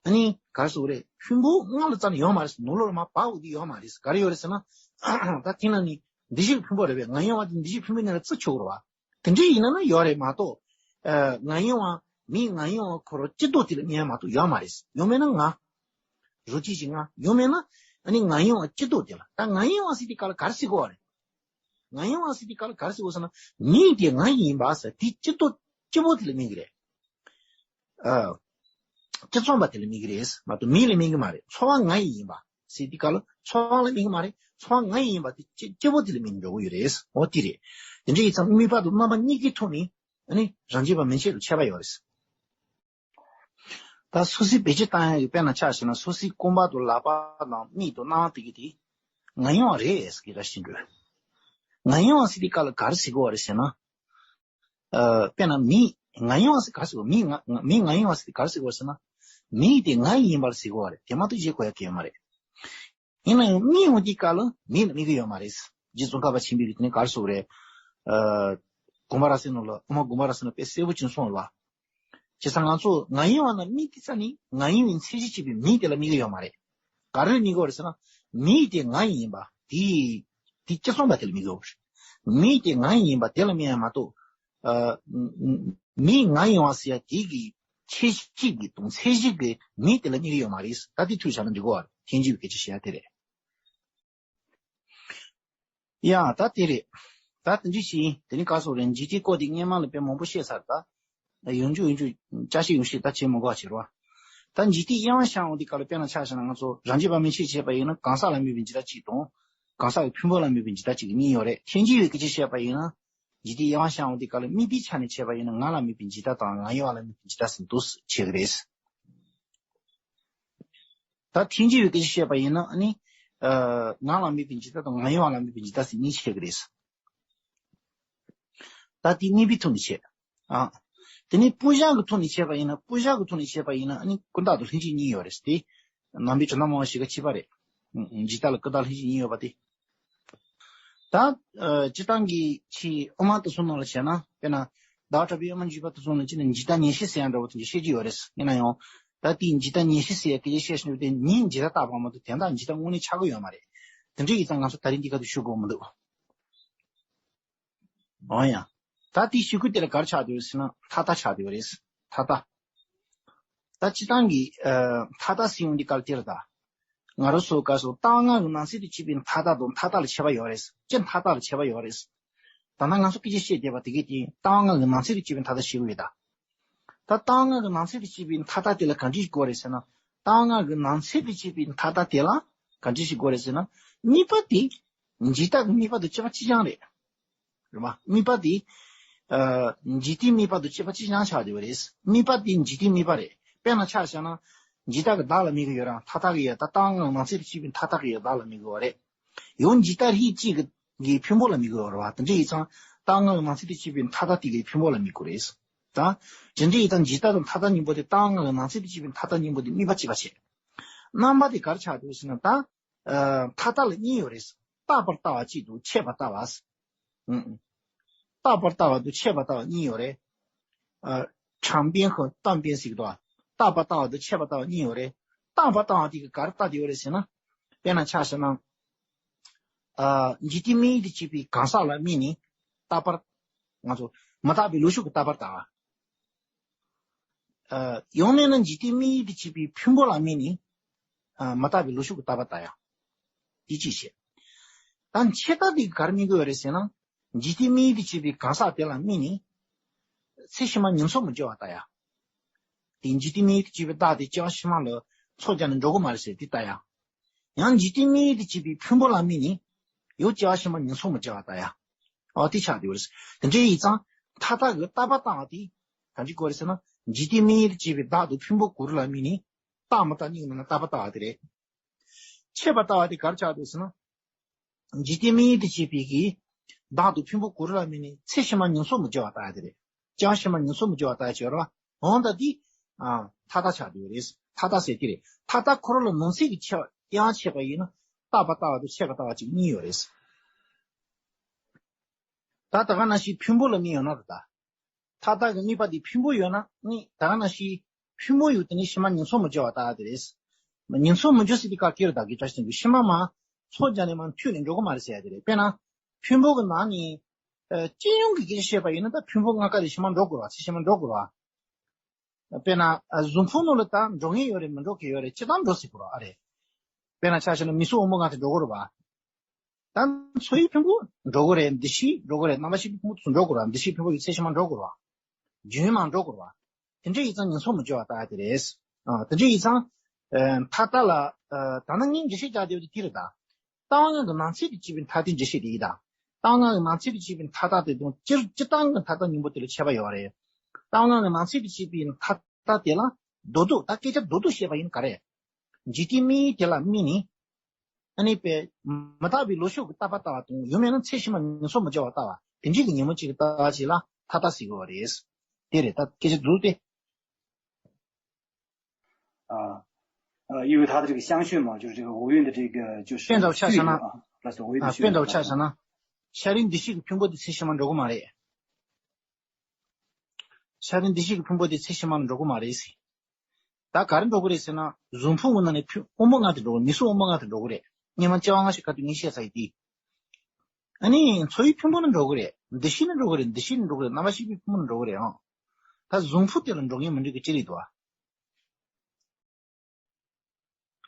ཨ་ནི་ག་རེ་ཟེར་དགོས་རེད། ཕུང་པོ་ལྔ་ལ་རྩ་ནས་ཡོད་མ་རེད། ནང་ལོགས་ལ་མར་བབས་འོ་དེ་ཡོད་མ་རེད། ག་རེ་ཡོད་རེད་ཟེར་ན། ད་དེ་ན་ནི་འདུ་ཤེས་ཀྱི་ཕུང་པོ་རེད་པས། ང་ཡིན་བ་དེ་འདུ་ཤེས་ཕུང་པོའི་ནང་ལ་བརྩི་ཆོག་གི་རེད་བ། དེ་འདྲ་ཡིན་ན་ན་ཡོད་རེད་མ་གཏོགས། ཨ་ང་ཡིན་བ། མི་ང་ཡིན་བ་ཁོ་རང་སྤྱི་ལྡོག་དེ་ལ་དམིགས་ཡ་མ་གཏོགས་ཡོད་མ་རེད། ཡང་མིན་ན་ང་། རང་རྒྱུད་ཀྱི་ང་། ཡང་མིན་ན། ཨ་ནི་ང་ཡིན་བ་སྤྱི་ལྡོག་དེ་ལ། ད་ང་ཡིན་བ་ཟེར་དུས་སྐབས་ལ་ག་རེ་ཟེར་དགོས་བ་རེད། ང་ཡིན་བ་ཟེར་དུས་སྐབས་ལ་ག་རེ་ཟེར་དགོས་ཟེར་ན། མི་དེ་ང་ཡིན་པ་ཟེར་དེ་སྤྱི་ལྡོག་སྤྱི་བོ་དེ་ལ་དམིགས་ཀྱི་རེད། ཨ། སྤྱི་མཚོན་པ་དེ་ལ་དམིགས་ཀྱི་རེད་མ་གཏོགས་མི་ལ་དམིགས་ཀྱི་མ་རེད། ཚོར་བ་ང་ཡི་ཡིན་པ་ཟེར་དུས་སྐབས་ལ་ཚོར་བ་ལ་དམིགས་ཀྱི་མ་རེད། ཚོར་བ་ང་ཡི་ཡིན་པ་དེ་སྤྱི་སྤྱི་བོ་དེ་ལ་དམིགས་འགྲོ་གི་ཡོད་རེད། འོ་དེ་རེད། དེ་འདྲ་ཡིན་ཙང་དམིགས་པ་དང་རྣམ་པ་གཉིས་ཀའི་ཐོག་ནས་ཨ་ནི་རང་རྒྱུད་པ་མན་ཆད་དུ་ཁྱད་པར་ཡོད་རེད། ད་སོ་སོའི་བེད་སྤྱོད་བཏང་ཡག་གི་དཔེར་ན་ཆ་བཞག་ན་སོ་སོའི་རྐང་པ་དང་ལག་པ་དང་མིག་དང་རྣ་བ་དེ་གི་དེ་ང་ཡིན་བ་རེད་ཟེར་གི་ར་ཤི་འགྲོ། ང་ཡིན་བ་ཟེར་དུས་སྐབས་ལ་ག་རེ་ཟེར་དགོས་བ་རེད་ཟེར་ན། ཨ། དཔེར་ན་མི། ང་ཡིན་བ་ཟེར་ག་རེ་ཟེར་དགོས། མི་ང་ང་མི་ང་ཡིན་བ་ཟེར་དུས་ག་རེ་ཟེར་དགོས་ཟེར་ན། མི་དེ་ང་ཡིན་པར་ཟེར་དགོས་བ་རེད། དེ་མ་གཏོགས་གཞན་གོ་ཡག་གི་ཡོད་མ་རེད། ཡིན་ན་ཡང་མི་ཡོང་དུས་སྐབས་ལ་མི་ལ་དམིགས་ཀྱི་ཡོད་མ་རེད། རྗེ་ཙོང་ཁ་པ་ཆེན་པོས་དེ་ནས་ག་རེ་ཟེར་དགོས་རེད། ཨ། དགོངས་པ་རབ་གསལ་ནང་ལ་དབུ་མ་དགོངས་པ་རབ་གསལ་ནང་དཔེ་གསལ་པོ་ཅིག་གསུངས་ཡོད་པ། བྱས་ཙང་ང་ཚོ་ང་ཡིན་པ་ན་མི་དེ་ཙམ་ནི་ང་ཡིན་པའི་མཚན་གཞི་བྱས་པའི་མི་དེ་ལ་དམིགས་ཀྱི་ཡོད་མ་རེད། ག་རེ་ལ་དམིགས་ཀྱི་ཡོད་རེད་ཟེར་ན། མི་དེ་ང་ཡིན་པ་དེ་དེ་སྤྱི་གཙང་པ་དེ་ལ་དམིགས་ཀྱི་ཡོད་རེད། མི་དེ་ང་ཡིན་པ་དེ་ལ་དམིགས་ཡ་མ་གཏོགས། ཨ། མི་ང་ཡིན་པ་ཟེར་ཡ་དེ་གི་ཁྱད་གཞི་གི་དང་མཚན་གཞི་གི་མི་དེ་ལ་དམིགས་ཀྱི་ཡོད་མ་རེད། ད་དེ་ཐུགས་བཞག་ན་འགྲིག་གོ། ཐལ་འགྱུར་བའི་སྐད་ཆ་བཤད་ཡ་དེ་རེད། ཡ། ད་དེ་རེད། ད་དེ་འདྲ་ཞིག་ཡིན། དེ་ནི་ག་སོགས་རེད། འཇིག་རྟེན་བཀོད་དེ་སྔས་མ་ལ་དཔེ་མང་པོ་བཤད་ཚར། ད་ཡང་བསྐྱར་ཡང་བསྐྱར་ཅ་ཤེས་ཡང་ཤེས་ད་བྱེད་མི་དགོས་པ་བྱེད་རོགས། ད་འཇིག་རྟེན་དབྱེ་བ་བྱ་འོང་དུས་སྐབས་ལ་དཔེར་ན་ཆ་བཞག་ན་ང་ཚོ་རང་རྒྱུད་པ་མན་ཆད་བྱས་པ་ཡིན་ན་གང་ཟག་ལ་དམིགས་པའི་འཇིག་ལྟ་གཅིག་དང་། གང་ཟག་གི་ཕུང་པོ་ལ་དམིགས་པའི་འཇིག་ལྟ་གཅིག་གཉིས་ཡོད་རེད། ཐལ་འགྱུར་བའི་སྐད་ཆ་བཤད་པ་ཡིན་ན། འཇིག་རྟེན་དབྱེ་བ་བྱ་འོང་དུས་སྐབས་ལ་དམིགས་པའི་ཆ་ནས་བྱས་པ་ཡིན་ན་ང་ལ་དམིགས་པའི་འཇིག་ལྟ་དང་ང་ཡིན་པ་ལ་དམིགས་པའི་འཇིག་ལྟ་ཟེར་འདུག་བྱེད་ཀྱི་རེད། ད་ཐལ་འགྱུར་བའི་སྐད་ཆ་བཤད་པ་ཡིན་ན་ཨ་ནི། ཨ། ང་ལ་དམིགས་པའི་འཇིག་ལྟ་དང་ང་ཡིན་པ་ལ་དམིགས་པའི་འཇིག་ལྟ་ཟེར་གཉིས་བྱེད་ཀྱི་རེད། ད་དེ་དམིགས་པའི་ཐོག་ནས་བྱས། ཨ། དེ་ནས་སྤུ་བཞག་གི་ཐོག་ནས་བྱས་པ་ཡིན་ན། སྤུ་བཞག་གི་ཐོག་ནས་བྱས་པ་ཡིན་ན་ཨ་ནི་ཀུན་བཏགས་དང་ལྷན་སྐྱེས་གཉིས་ཡོད་རེད་དེ། ནང་པའི་དྲི་མ་མང་བ་ཞིག་ག་ཕྱེ་བ་རེད། ཨ། འཇིག་ལྟ་ལ་ཀུན་བཏགས་ལྷན་སྐྱེས་གཉིས་ཡོད་པ་དེ། ད། ཨ། སྤྱིར་བཏང་གི་ཆེས་དབུ་མ་དེ་ཚོ་ནང་ལ་བྱས་ན། དཔེར་ན། ཟླ་བ་གྲགས་པའི་དབུ་མ་འཇུག་པ་དེ་ཚོ་ནང་བྱས་ན་འཇིག་ལྟ་ངེས་ཤེས་ཟེར་ཡ་འདྲ་བོ་དེ་འདྲ་བཤད་ཀྱི་ཡོད་རེད། ཡིན་ན་ཡང་། ད་དེའི་འཇིག་ལྟ་ངེས་ཤེས་ཟེར་ཡ་སྐད་ཆ་བཤད་བཞིན་པ་དེ་ངས་འཇིག་ལྟ་བཏགས་པ་མ་གཏོགས་དོན་དག་འཇིག་ལྟ་དངོས་གནས་ཆགས་ཀྱི་ཡོད་མ་རེད། དེ་འདྲ་ཡིན་ཙང་ང་ཚོ་ད་རིང་འདི་ག་དུ་ཞུ་དགོས་མི་འདུག་འོ་ཡ། ད་དེའི་ཞུ་སྐུལ་དེ་ལ་ག་རེ་ཆགས་བསྡད་ཡོད་ཟེར་ན་མཐའ་དག་ཆགས་བསྡད་ཡོད་རེད། མཐའ་དག་ད་སྤྱིར་བཏང་གི། ཨ། མཐའ་དག་ཟེར་ཡོང་དུས་སྐབས་དེ་ལ་ད། ང་རང་ཚོ་སྐབས་སུ་རྟགས་ལྔ་གི་ནང་ཚན་དུ་བྱས་པའི་མཐའ་དག་དང་མཐའ་དག་ལ་ཁྱད་པར་ཡོད་རེད། སྤྱིར་མཐའ་དག་ལ་ཁྱད་པར་ཡོད་རེད། ད་ནང་ང་ཚོ་སྐད་ཆ་བཤད་བསྡད་པ་དེ་གས་དེ་རྟགས་ལྔ་གི་ནང་ཚན་དུ་བྱས་པའི་མཐའ་དག་ཞིག་ཡོད་ད། ད་རྟགས་ལྔ་གི་ནང་ཚན་དུ་བྱས་པའི་མཐའ་དག་དེ་ལ་ག་འདྲ་ཞིག་དགོས་རེད་ཟེར་ན། རྟགས་ལྔ་གི་ནང་ཚན་དུ་བྱས་པའི་མཐའ་དག་དེ་ལ་ག་འདྲ་ཞིག་དགོས་རེད་ཟེར་ན། དམིགས་པ་དེ་འཇིག་ལྟ་གི་དམིགས་པ་དང་གཅིག་པ་གཅིག་རྐྱང་རེད། རེད་བ། དམིགས་པ་དེ། ཨ། འཇིག་རྟེན་དམིགས་པ་དང་གཅིག་པ་གཅིག་རྐྱང་ཆགས་བསྡད་པ་རེད། དམིགས་པ་དེ་འཇིག་རྟེན་དམིགས་པ་རེད། དཔེར་ན་ཆ་བཞག་ན། འཇིག་ལྟ་གི་བདག་ལ་དམིགས་ཀྱི་ཡོད་ར། མཐའ་དག་གི་ཡ། ད་རྟགས་ལྔ་ནང་ཚན་དུ་བྱས་པའི་མཐའ་དག་གི་ཡ་བདག་ལ་དམིགས་ཀྱི་ཡོད་རེད། ཡང་འཇིག་ལྟ་རིགས་གཅིག་གི་གི་ཕུང་པོ་ལ་དམིགས་ཀྱི་ཡོད་ར་བ། དེ་འདྲ་ཡིན་ཙང་རྟགས་ལྔ་གི་ནང་ཚན་དུ་བྱས་པའི་མཐའ་དག་དེ་གི་ཕུང་པོ་ལ་དམིགས་ཀྱི་རེད། ད། དེ་འདྲ་ཡིན་ཙང་འཇིག་ལྟ་དང་མཐའ་དག་གཉིས་པོ་དེ། རྟགས་ལྔ་གི་ནང་ཚན་དུ་བྱས་པའི་མཐའ་དག་གཉིས་པོ་དེ་དམིགས་པ་གཅིག་པ་བྱས། རྣམ་པ་དེ་ག་རེ་ཆགས་འདུག་ཟེར་ན་ད། ཨ། མཐའ་དག་ལ་གཉིས་ཡོད་རེད། རྟག་པར་ལྟ་བ་གཅིག་དང་ཆད་པར་ལྟ་བ། ཨང་། རྟག་པར་ལྟ་བ་དང་ཆད་པར་ལྟ་བ་གཉིས་ཡོད་རེད། ཨ། 长边和短边 ཟེར་གྱི་འདུག་རྟག་པར་ལྟ་བ་དང་ཆད་པར་ལྟ་བ་གཉིས་ཡོད་རེད། རྟག་པར་ལྟ་བ་དེ་ག་རེ་ལྟ་བསྡད་ཡོད་རེད་ཟེར་ན། དཔེར་ན་ཆ་བཞག་ན། ཨ། འཇིག་རྟེན་དམིགས་ཡུལ་དུ་བྱས་པའི་གང་ཟག་ལ་དམིགས་ནས་རྟག་པར། ང་ཚོ་མི་རྟག་པའི་ལོག་ཤུགས་ཀྱིས་རྟག་པར་ལྟ་བ། ཨ། ཡང་མིན་ན་འཇིག་རྟེན་དམིགས་ཡུལ་དུ་བྱས་པའི་ཕུང་པོ་ལ་དམིགས་ནས། ཨ། མི་རྟག་པའི་ལོག་ཤུགས་ཀྱིས་རྟག་པར་ལྟ་ཡ། དེ་གཅིག་བྱས། ད་ཆད་ལྟ་དེ་ག་རེ་དམིགས་ཀྱི་ཡོད་རེད་ཟེར་ན། འཇིག་རྟེན་དམིགས་ཡུལ་དུ་བྱས་པའི་གང་ཟག་དེ་ལ་དམིགས་ནས། ཚེ་ཕྱི་མ་ཉིན་མཚན་མི་སྦྱོར་བ་ལྟ་ཡ། དེ་འཇིག་རྟེན་དམིགས་ཡུལ་དུ་བྱས་པའི་བདག་དེ་སྐྱེ་བ་ཕྱི་མ་ལ་ཚོགས་བརྒྱབ་ནས་འགྲོ་གི་མ་རེད་ཟེར་དེ་ལྟ་ཡ། ཡང་འཇིག་རྟེན་དམིགས་ཡུལ་དུ་བྱས་པའི་ཕུང་པོ་ལ་དམིགས་ནས། ཡང་སྐྱེ་བ་ཕྱི་མ་ཉིན་མཚན་མི་སྦྱོར་བ་ལྟ་ཡ། ཨོ་དེ་ཆགས་བསྡད་ཡོད་རེད། དེ་འདྲ་ཡིན་ཙང་མཐའ་དག་གི་རྟག་པར་ལྟ་བ་དེ་ག་འདྲ་དགོས་རེད་ཟེར་ན། འཇིག་རྟེན་དམིགས་ཡུལ་དུ་བྱས་པའི་བདག་དང་ཕུང་པོ་གུ་རུ་ལ་དམིགས་ནས། རྟག་མི་རྟག་གཉིས་ཀྱི་ནང་ན་རྟག་པར་ལྟ་བ་དེ་རེད། ཆད་པར་ལྟ་བ་དེ་ག་རེ་ཆགས་འདུག་ཟེར་ན། འཇིག་རྟེན་དམིགས་ཡུལ་དུ་བྱས་པའི་གི་བདག་དང་ཕུང་པོ་གུ་རུ་ལ་དམིགས་ནས་ཚེ་ཕྱི་མ་ཉིན་མཚན་མི་སྦྱོར་བ་ལྟ་ཡ་དེ་རེད། སྐྱེ་བ་ཕྱི་མ་ཉིན་མཚན་མི་སྦྱོར་བ་ལྟ་ཡ་ཅིག་ཡོད་རེད་བ། འོ་ད་འདི། ཨ། མཐའ་དག་ཆགས་བསྡད་ཡོད་རེད། མཐའ་དག་ཟེར་དེ་རེད། མཐའ་དག་ཁོ་རང་ལ་ནང་གསེས་ཀྱི་ཆ་དབྱེ་བ་ཕྱེ་བ་ཡིན་ན། རྟག་པར་ལྟ་བ་དང་ཆད་པར་ལྟ་བ་གཅིག་གཉིས་ཡོད་རེད། ད་ད་ག་ནང་བཞིན་ཕུང་པོ་ལ་དམིགས་ཡོད་ན་རེད་ད། མཐའ་དག་གི་དམིགས་པ་དེ་ཕུང་པོ་ཡོད་ན་ནི་ད་ག་ནང་བཞིན་ཕུང་པོ་ཡོད་དེ་ནི་ཕྱི་མ་ཉིན་མཚན་མི་སྦྱོར་བ་ལྟ་ཡ་དེ་རེད། ཉིན་མཚན་མི་སྦྱོར་ཟེར་དེ་ག་སྐྱེ་རུ་བདག་གི་བཀྲ་ཤིས་ཀྱི་ཕྱི་མ་མ་ཚོགས་བརྒྱབ་ནས་མ་མཐུད་ནས་འགྲོ་གི་མ་རེད་ཟེར་ཡ་དེ་རེད། དཔེར་ན། ཕུང་པོ་གི་ནང་ནས། ཨ། སྤྱི་ཡོངས་ཀྱི་སྐད་ཆ་བཤད་པ་ཡིན་ན་ད་ཕུང་པོ་ལྔ་ཀ་དེ་ཕྱི་མ་འགྲོ་དགོས་རེད་བ། ཚེ་ཕྱི་མ་འགྲོ་དགོས་རེད་བ། དཔེར་ན། ཨ། གཟུགས་ཕུང་ནང་ལ་ད་འགྲོ་མཁན་ཡོད་རེད། མི་འགྲོ་མཁན་ཡོད་རེད། སྤྱིར་བཏང་འགྲོ་སྲིད་དགོས་རེད་བ། ཨ་རེད། དཔེར་ན་ཆ་བཞག་ན་མིག་གཟུགས་དབང་པོ་ལྔ་དེ་འགྲོ་དགོས་རེད་བ། ད་ཚོར་བའི་ཕུང་པོ་འགྲོ་གི་རེད། འདུ་ཤེས་འགྲོ་གི་རེད། རྣམ་པར་ཤེས་པའི་ཕུང་པོ་དེ་ཚོ་འགྲོ་གི་རེད། འདུ་ཤེས་ཕུང་པོ་ཡི་ཚེ་ཕྱི་མ་འགྲོ་གི་རེད་བ། རྒྱུན་མ་འགྲོ་གི་རེད་བ། དེ་འདྲ་ཡིན་ཙང་ཉིན་མཚན་མི་སྦྱོར་བ་ལྟ་ཡ་དེ་རེད། ཨ། དེ་འདྲ་ཡིན་ཙང་། ཨ། མཐའ་དག་ལ། ཨ། ད་ནི་ངས་འགྲེལ་བཤད་རྒྱག་བསྡད་པ་དེ་དེ་རེད་ད། རྟགས་ལྔ་གི་ནང་ཚན་དུ་བྱས་པའི་མཐའ་དེ་འགྲེལ་བཤད་དེ་ཡིན་ད། རྟགས་ལྔ་གི་ནང་ཚན་དུ་བྱས་པའི་མཐའ་དག་དེ་དང་སྤྱིར་སྤྱིར་བཏང་གི་མཐའ་དག་གཉིས་པོ་དེ་ལ་ཁྱད་པར་ཡོད་རེད། རྟགས་ལྔ་གི་ནང་ཚན་དུ་བྱས་པའི་མཐའ་དག་དེ་ལ་མདོར་བསྡུས། ད་སྐད་ཆ་མདོར་བསྡུས་བཤད་པ་ཡིན་ག་རེ། འཇིག་རྟེན་དམིགས་ཡུལ་དེ་ལ་དམིགས་ནས། ཨ་ནི་པའི་མི་རྟག་པའི་ལོག་ཤུགས་ཀྱིས་རྟག་པར་ལྟ་བ་དང་། ཡང་མིན་ན་ཚེ་ཕྱི་མ་ཉིན་མཚན་མི་སྦྱོར་བ་ལྟ་བ། དེ་འདྲའི་གི་ཉིན་མོ་གཅིག་གི་ལྟ་བ་ཅིག་ལ་མཐའ་དག་ཟེར་གྱི་ཡོད་རེད། དེ་རེད། ད་སྐད་ཆ་མདོར་བསྡུས་ཏེ། 啊，呃，因为它的这个相续嘛，就是这个五蕴的这个，就是 དཔེ་འདྲ་པོ་ཆ་བཞག་ན། 对应啊，那所谓的 ཨ། 序列 དཔེ་འདྲ་པོ་ཆ་བཞག་ན། ཤ་རུས་འདུ་ཤེས་ཀྱི་ཕུང་པོ་དེ་ཚེ་ཕྱི་མ་འགྲོ་གི་མ་རེད། ཆ་རེ་འདི་ཞིག་གི་ཕུང་པོ་དེ་ཚེ་ཕྱི་མ་ལ་འགྲོ་གི་མ་རེད་ཟེར། ད་ག་རེ་འགྲོ་གི་རེད་ཟེར་ན། གཟུགས་ཕུང་གི་ནང་ནས་ཕུང་དབུ་མ་ལྔ་དེ་འགྲོ་གི། མིག་གཟུགས་དབུ་མ་ལྔ་དེ་འགྲོ་གི་རེད། སྙེ་མ་ལྕེ་བ་ལྔ་ཞིག་ག་དུས་ངས་བཤད་ཚར་ཡི་དེ། ཨ་ནི་ཚོར་བའི་ཕུང་པོ་ནི་འགྲོ་གི་རེད། འདུ་ཤེས་ནི་འགྲོ་གི་རེད། འདུ་ཤེས་ནི་འགྲོ་གི་རེད། རྣམ་པར་ཤེས་པའི་ཕུང་པོ་ནི་འགྲོ་གི་རེད་ཨང་། ད་གཟུགས་ཕུང་དེ་ལ་འགྲོ་མཁན་མི་འགྲོ་གི་ཅི་རེད་དོ།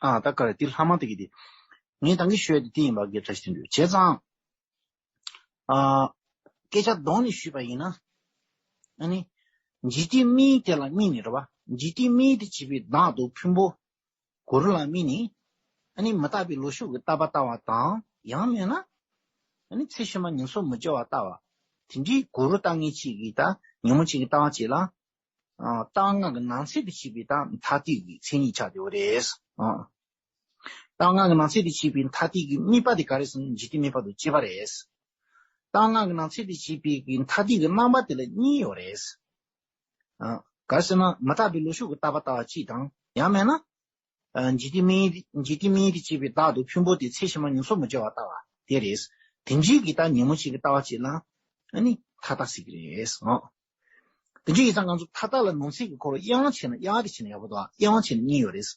ཨ་ད་ག་རེ་དེ་ལྷག་མ་དེ་གི་དེ། ངས་ད་གིན་ཞུས་དེ་དེ་ཡིན་པ་གི་བཀྲ་ཤིས་བདེ་ལེགས། བྱས་ཙང་། ཨ། སྐད་ཆ་གདོང་ནས་ཞུས་པ་ཡིན་ན། ཨ་ནི། འཇིག་རྟེན་མིག་དེ་ལ་དམིགས་ནས་རེད་བ། འཇིག་རྟེན་མིག་དེ་བྱེད་པའི་བདག་ཏུ་ཕུང་པོ། གུ་རུ་ལ་དམིགས་ནས། ཨ་ནི་མི་རྟག་པའི་ལོག་ཤུགས་ཀྱིས་རྟག་པ་ལྟ་བ་དང་ཡང་མིན་ན། ཨ་ནི་ཚེ་ཕྱི་མ་ཉམས་སུ་མི་འགྱུར་བ་ལྟ་བ། དེ་འདྲའི་གུ་རུ་ལྟ་མཁན་གཅིག་གིས་ད་ཉོན་མོངས་ཅན་གྱི་ལྟ་བ་གཅིག་ལ། ཨ། རྟགས་ལྔ་གི་ནང་ཚན་དུ་བྱས་པའི་ད་མཐའ་གཏད་ཀྱི་མཚན་ཉིད་ཆགས་བསྡད་པ་རེད། ཨ། རྟགས་ལྔ་གི་ནང་ཚན་དུ་བྱས་པའི་མཐའ་གཏད་ཀྱི་དམིགས་པ་དེ་ག་རེ་ཟེར་ན་འཇིག་རྟེན་དམིགས་པ་དང་བཅས་པ་རེད། རྟགས་ལྔ་གི་ནང་ཚན་དུ་བྱས་པའི་གི་མཐའ་གཏད་ཀྱི་རྣམ་པ་དེ་ལ་གཉིས་ཡོད་རེད། ཨ། ག་རེ་ཟེར་ན་མི་རྟག་པའི་ལོག་ཤུགས་ཀྱིས་རྟག་པ་ལྟ་བ་གཅིག་དང་ཡང་མིན་ན། ཨ། འཇིག་རྟེན་མིག་འཇིག་རྟེན་མིག་དེ་བྱས་པའི་བདག་ཏུ་ཕུང་པོ་དེ་ཚེ་ཕྱི་མ་ཉམས་སུ་མི་འགྱུར་བ་ལྟ་བ་དེ་རེད། དེ་འདྲའི་གི་ད་ཉོན་མོངས་ཅན་གྱི་ལྟ་བ་གཅིག་ལ་ཨ་ནི་མཐའ་རྟགས་ཟེར་གི་རེད། ཨ། དེ་འདྲའི་ཡིན་ཙང་ང་ཚོ་མཐའ་རྟགས་ལ་ནང་གསེས་ཀྱི་འཁོར་ལོ་དབྱེ་བ་ཕྱེ་ན། དབྱེ་བ་དེ་ཕྱེ་ན་ཡག་པོ་འདུག་དབྱེ་བ་ཕྱེ་ན་གཉིས་ཡོད་རེད།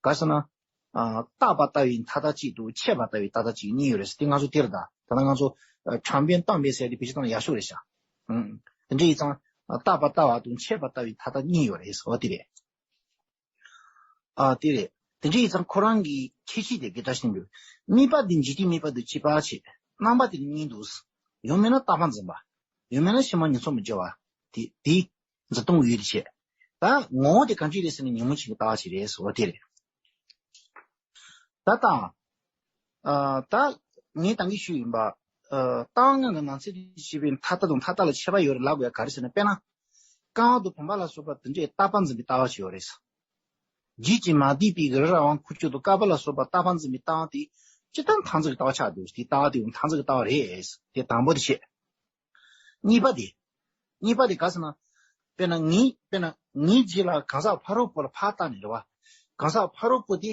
ག་རེ་ཟེར་ན། ཨ། རྟག་པ་ལྟ་བའི་མཐའ་རྟགས་གཅིག་དང་ཆད་པ་ལྟ་བའི་མཐའ་རྟགས་གཅིག་གཉིས་ཡོད་རེད་ཟེར། དེ་ང་ཚོ་དེ་རེད་ད། ད་ལྟ་ང་ཚོ་ཨ། དྲང་དཔོན་གཏན་དཔེ་ཟེར་དེ་བེད་སྤྱོད་བཏང་ན་ཡག་ཤོས་རེད་ཤག་ཨང་། དེ་འདྲ་ཡིན་ཙང་། ཨ། རྟག་པ་ལྟ་བ་དང་ཆད་པ་ལྟ་བའི་མཐའ་རྟགས་གཉིས་ཡོད་རེད་ཟེར་བ་དེ་རེད། ཨ། དེ་རེད། དེ་འདྲ་ཡིན་ཙང་ཁོ་རང་གི་ཁྱད་ཆོས་དེ་གི་བཀྲ་ཤིས་འདུག་དམིགས་པ་དེ་འཇིག་རྟེན་དམིགས་པ་དང་བཅས་པ་བྱས། རྣམ་པ་དེ་གཉིས་འདུག་ཡང་མིན་ན་རྟག་པ་འཛིན་པ། ཡང་མིན་ན་ཕྱི་མ་ཉམས་སུ་མི་འགྱུར་བ། དེ་དེ་འཛིན་སྟངས་ཡོད་དེ་བྱས། ད་ངོ་བོ་དེ་གང་ཅི་རེད་ཟེར་ན་ཉོན་མོངས་ཅན་གྱི་ལྟ་བ་ཅིག་རེད་ཟེར་བ་དེ་རེད། ད་ལྟ། ཨ། ད་ངས་ད་གིན་ཞུས་ཡིན་པ། ཨ། རྟགས་ལྔ་གི་ནང་ཚན་དུ་བྱས་པའི་མཐའ་རྟགས་དང་མཐའ་རྟགས་ལ་ཁྱད་པར་ཡོད་རེད་ལབ་དགོས་ཡ་ག་རེ་ཟེར་ན། དཔེར་ན། རྐང་བ་དང་བུམ་པ་ལ་སོགས་པ་དེ་འདྲའི་རྟག་པ་འཛིན་པའི་ལྟ་བ་ཞིག་ཡོད་རེད། རྒྱུད་ཀྱིས་མ་བསྡུས་པའི་རི་རབ་དབང་ཁུངས་ཅན་དང་ཀ་པ་ལ་སོགས་པ་རྟག་པ་འཛིན་པའི་ལྟ་བ་དེ་སྤྱིར་བཏང་མཐའ་འཛིན་གྱི་ལྟ་བ་ཆགས་འདུག་དེའི་ལྟ་བ་དེ་ཡང་མཐའ་འཛིན་གྱི་ལྟ་བ་རེད། དེ་དང་པོ་དེ་བཤད། གཉིས་པ་དེ། གཉིས་པ་དེ་ག་ཟེར་ན། དཔེར་ན་ངའི་དཔེར་ན་ངའི་རྗེས་ལ་གང་ཟག་ཕ་རོལ་པོ་ལ་ཕར་བལྟས་ནས་རེད་བ། གང་ཟག་ཕ་རོལ་པོ་དེ་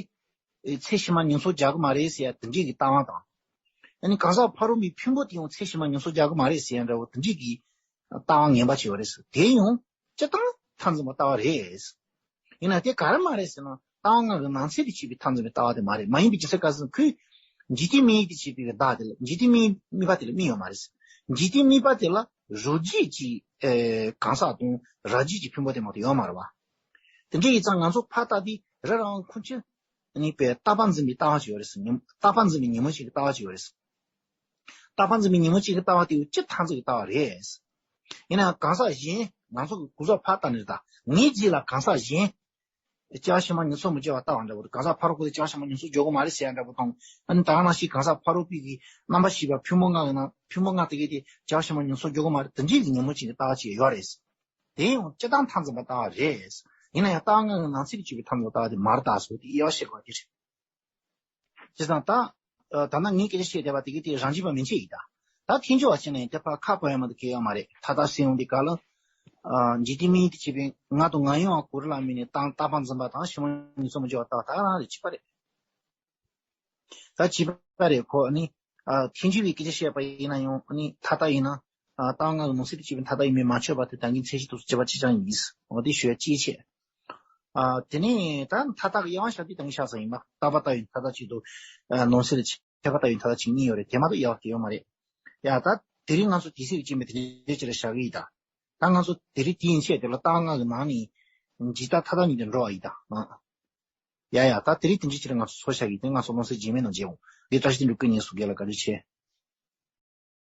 ཚེ་ཕྱི་མ་ཉམས་སུ་འགྱུར་གི་མ་རེད་ཟེར་ཡ་དེ་འདྲའི་གི་ལྟ་བ་དང་། ཨ་ནི་གང་ཟག་ཕ་རོལ་པོའི་ཕུང་པོ་དེ་ཡང་ཚེ་ཕྱི་མ་ཉམས་སུ་འགྱུར་གི་མ་རེད་ཟེར་ཡ་འདྲ་བོ་དེ་འདྲའི་གི་ལྟ་བ་ངན་པ་ཅིག་ཡོད་རེད་ཟེར། དེ་ཡང་སྤྱིར་བཏང་མཐའ་འཛིན་པའི་ལྟ་བ་རེད། ཡིན་ན་དེ་ག་རེ་མ་རེད་ཟེར་ན། རྟགས་ལྔ་གི་ནང་ཚན་དུ་བྱས་པའི་མཐའ་འཛིན་པའི་ལྟ་བ་དེ་མ་རེད། མ་ཡིན་པའི་རྒྱུ་མཚན་ག་ཟེར་ན་ཁོས་འཇིག་རྟེན་མིག་དབྱེ་དུ་བྱས་པའི་བདག་དེ་ལ། འཇིག་རྟེན་མིག་དམིགས་པ་དེ་ལ་དམིགས་ཡོད་མ་རེད། འཇིག་རྟེན་དམིགས་པ་དེ་ལ་རང་རྒྱུད་ཀྱི་ཨེ་གང་ཟག་དང་རང་རྒྱུད་ཀྱི་ཕུང་པོ་དེ་མ་གཏོགས་ཡོད་མ་རེད་བ། དེ་འདྲ་ཡིན་ཙང་ང་ཚོ་ཕར་བལྟས་དུས་རི་རབ་དབང་ཁུངས་ཅན་ནི་པའི་རྟག་པ་འཛིན་པའི་ལྟ་བ་ཞིག་ཡོད་རེད་ཟེར། ཉམས་རྟག་པ་འཛིན་པའི་ཉོན་མོངས་ཅན་གྱི་ལྟ་བ་ཞིག་ཡོད་རེད་ཟེར། རྟག་པ་འཛིན་པའི་ཉོན་མོངས་ཅན་གྱི་ལྟ་བ་དེ་སྤྱིར་མཐའ་འཛིན་གྱི་ལྟ་བ་རེད། ཡིན་ནའང་གང་ཟག་གཞན་ང་ཚོ་གི་གོ་ས་ཕར་བལྟས་ནས་ད་ངའི་རྗེས་ལ་གང་ཟག་གཞན། སྐྱེ་བ་ཕྱི་མ་ཉམས་སུ་མི་འགྱུར་བ་ལྟ་བ་འདྲ་བོ་དང་། གང་ཟག་ཕ་རོལ་པོ་དེ་སྐྱེ་བ་ཕྱི་མ་ཉམས་སུ་འགྱུར་གི་མ་རེད་ཟེར་ཡ་འདྲ་བོ་དང་། ཨ་ནི་ད་ག་ནང་བཞིན་གང་ཟག་ཕ་རོལ་པོའི་གི་རྣམ་པར་ཤེས་པ་ཕུང་པོ་ལྔ་ཡིན་ན་ཕུང་པོ་ལྔ་དེ་གའི་དེ་སྐྱེ་བ་ཕྱི་མ་ཉམས་སུ་འགྱུར་གི་མ་རེད། དེ་འདྲའི་གི་ཉོན་མོངས་ཅན་གྱི་ལྟ་བ་ཅིག་ཡོད་རེད། དེ་ཡང་སྤྱིར་བཏང་མཐའ་འཛིན་པའི་ལྟ་བ་རེད། ཡིན་ན་ཡང་རྟགས་ལྔ་གི་ནང་ཚན་དུ་བྱས་པའི་མཐའ་འཛིན་པའི་ལྟ་བ་དེ་མ་རེད་ད་ཟེར་བ་དེ་དབྱེ་བ་ཕྱེ་དགོས་པ་དེ་རེད། བྱས་ཙང་ད། ཨ། ད་ནང་ངས་སྐད་ཆ་བཤད་བསྡད་པ་དེ་གི་དེ་རང་རྒྱུད་པ་མན་ཆད་ཡིན་ད། ད་ཐལ་འགྱུར་བ་བྱས་ན་ཡང་དེ་ཕར་ཁ་སྤོ་ཡ་མ་གཏོགས་གལ་ཡོད་མ་རེད། མཐའ་དག་སེལ་ཡོང་དུས་སྐབས་ལ། ཨ། འཇིག་རྟེན་མིག་དབྱེ་དུ་བྱས་པའི་ང་དང་ང་ཡང་གུ་རུ་ལ་དམིགས་ནས་རྟག་རྟག་པ་འཛིན་པ་དང་ཕྱི་མ་ཉམས་སུ་མི་འགྱུར་བ་ལྟ་བ་ད་ག་རང་རེད། གཅིག་པ་རེད། ད་གཅིག་པ་རེད། ཁོ་ནི། ཨ། ཐལ་འགྱུར་བའི་སྐད་ཆ་བཤད་པ་ཡིན་ན་ཡང་ནི་མཐའ་དག་ཡིན་ན། ཨ། རྟགས་ལྔ་གི་ནང་གསེས་དུ་བྱས་པའི་མཐའ་དག་ཡིན་མིན་མ་ཆོད་པ་དེ་ད་གིན་མཚན་གཞི་དུ་བྱས་པ་གཅིག་རྐྱང་ཡིན། འོ་དེ་ཞུ་ཡ་གཅིག་བྱས། ཨ། དེ་ནས་ད་མཐའ་དག་གི་དབྱེ་བ་བཤད་དུས་ད་གིན་བཤད་ས་ཡིན་པ། རྟག་པ་ལྟ་བའི་མཐའ་དག་གཅིག་དང་། ཨ། ནང་གསེས་ལ་ཆད་པ་ལྟ་བའི་མཐའ་དག་གཅིག་གཉིས་ཡོད་རེད། དེ་མ་གཏོགས་དབྱེ་བ་གང་ཡང་ཡོད་མ་རེད། ཡ། ད་དེ་རིང་ང་ཚོ་དུས་ཚོད་ཀྱི་རྐྱེན་པས་དེ་འདྲའི་ཅིག་ལ་བཞག་གི་ཡིན་ད། ད་ང་ཚོ་དེ་རིང་དེའི་ཆེད་དེ་ལ་རྟགས་ལྔ་གི་ནང་ནས་འཇིག་ལྟ་མཐའ་དག་གཉིས་དེ་འགྲོ་བ་ཡིན་ད། ཨ། ཡ་ཡ། ད་དེ་རིང་དེ་འདྲའི་ཅིག་ལ་ང་ཚོ་ཚོགས་བཞག་གི་ཡིན། དེ་ང་ཚོ་སློབ་ཚན་རྗེས་མའི་ནང་མཇལ་འོང་། འདི་བཀྲ་ཤིས་བདེ་ལེགས་བཀའ་ཉན་སུ་རྒྱལ་ལ་བཀའ་དྲིན་ཆེ།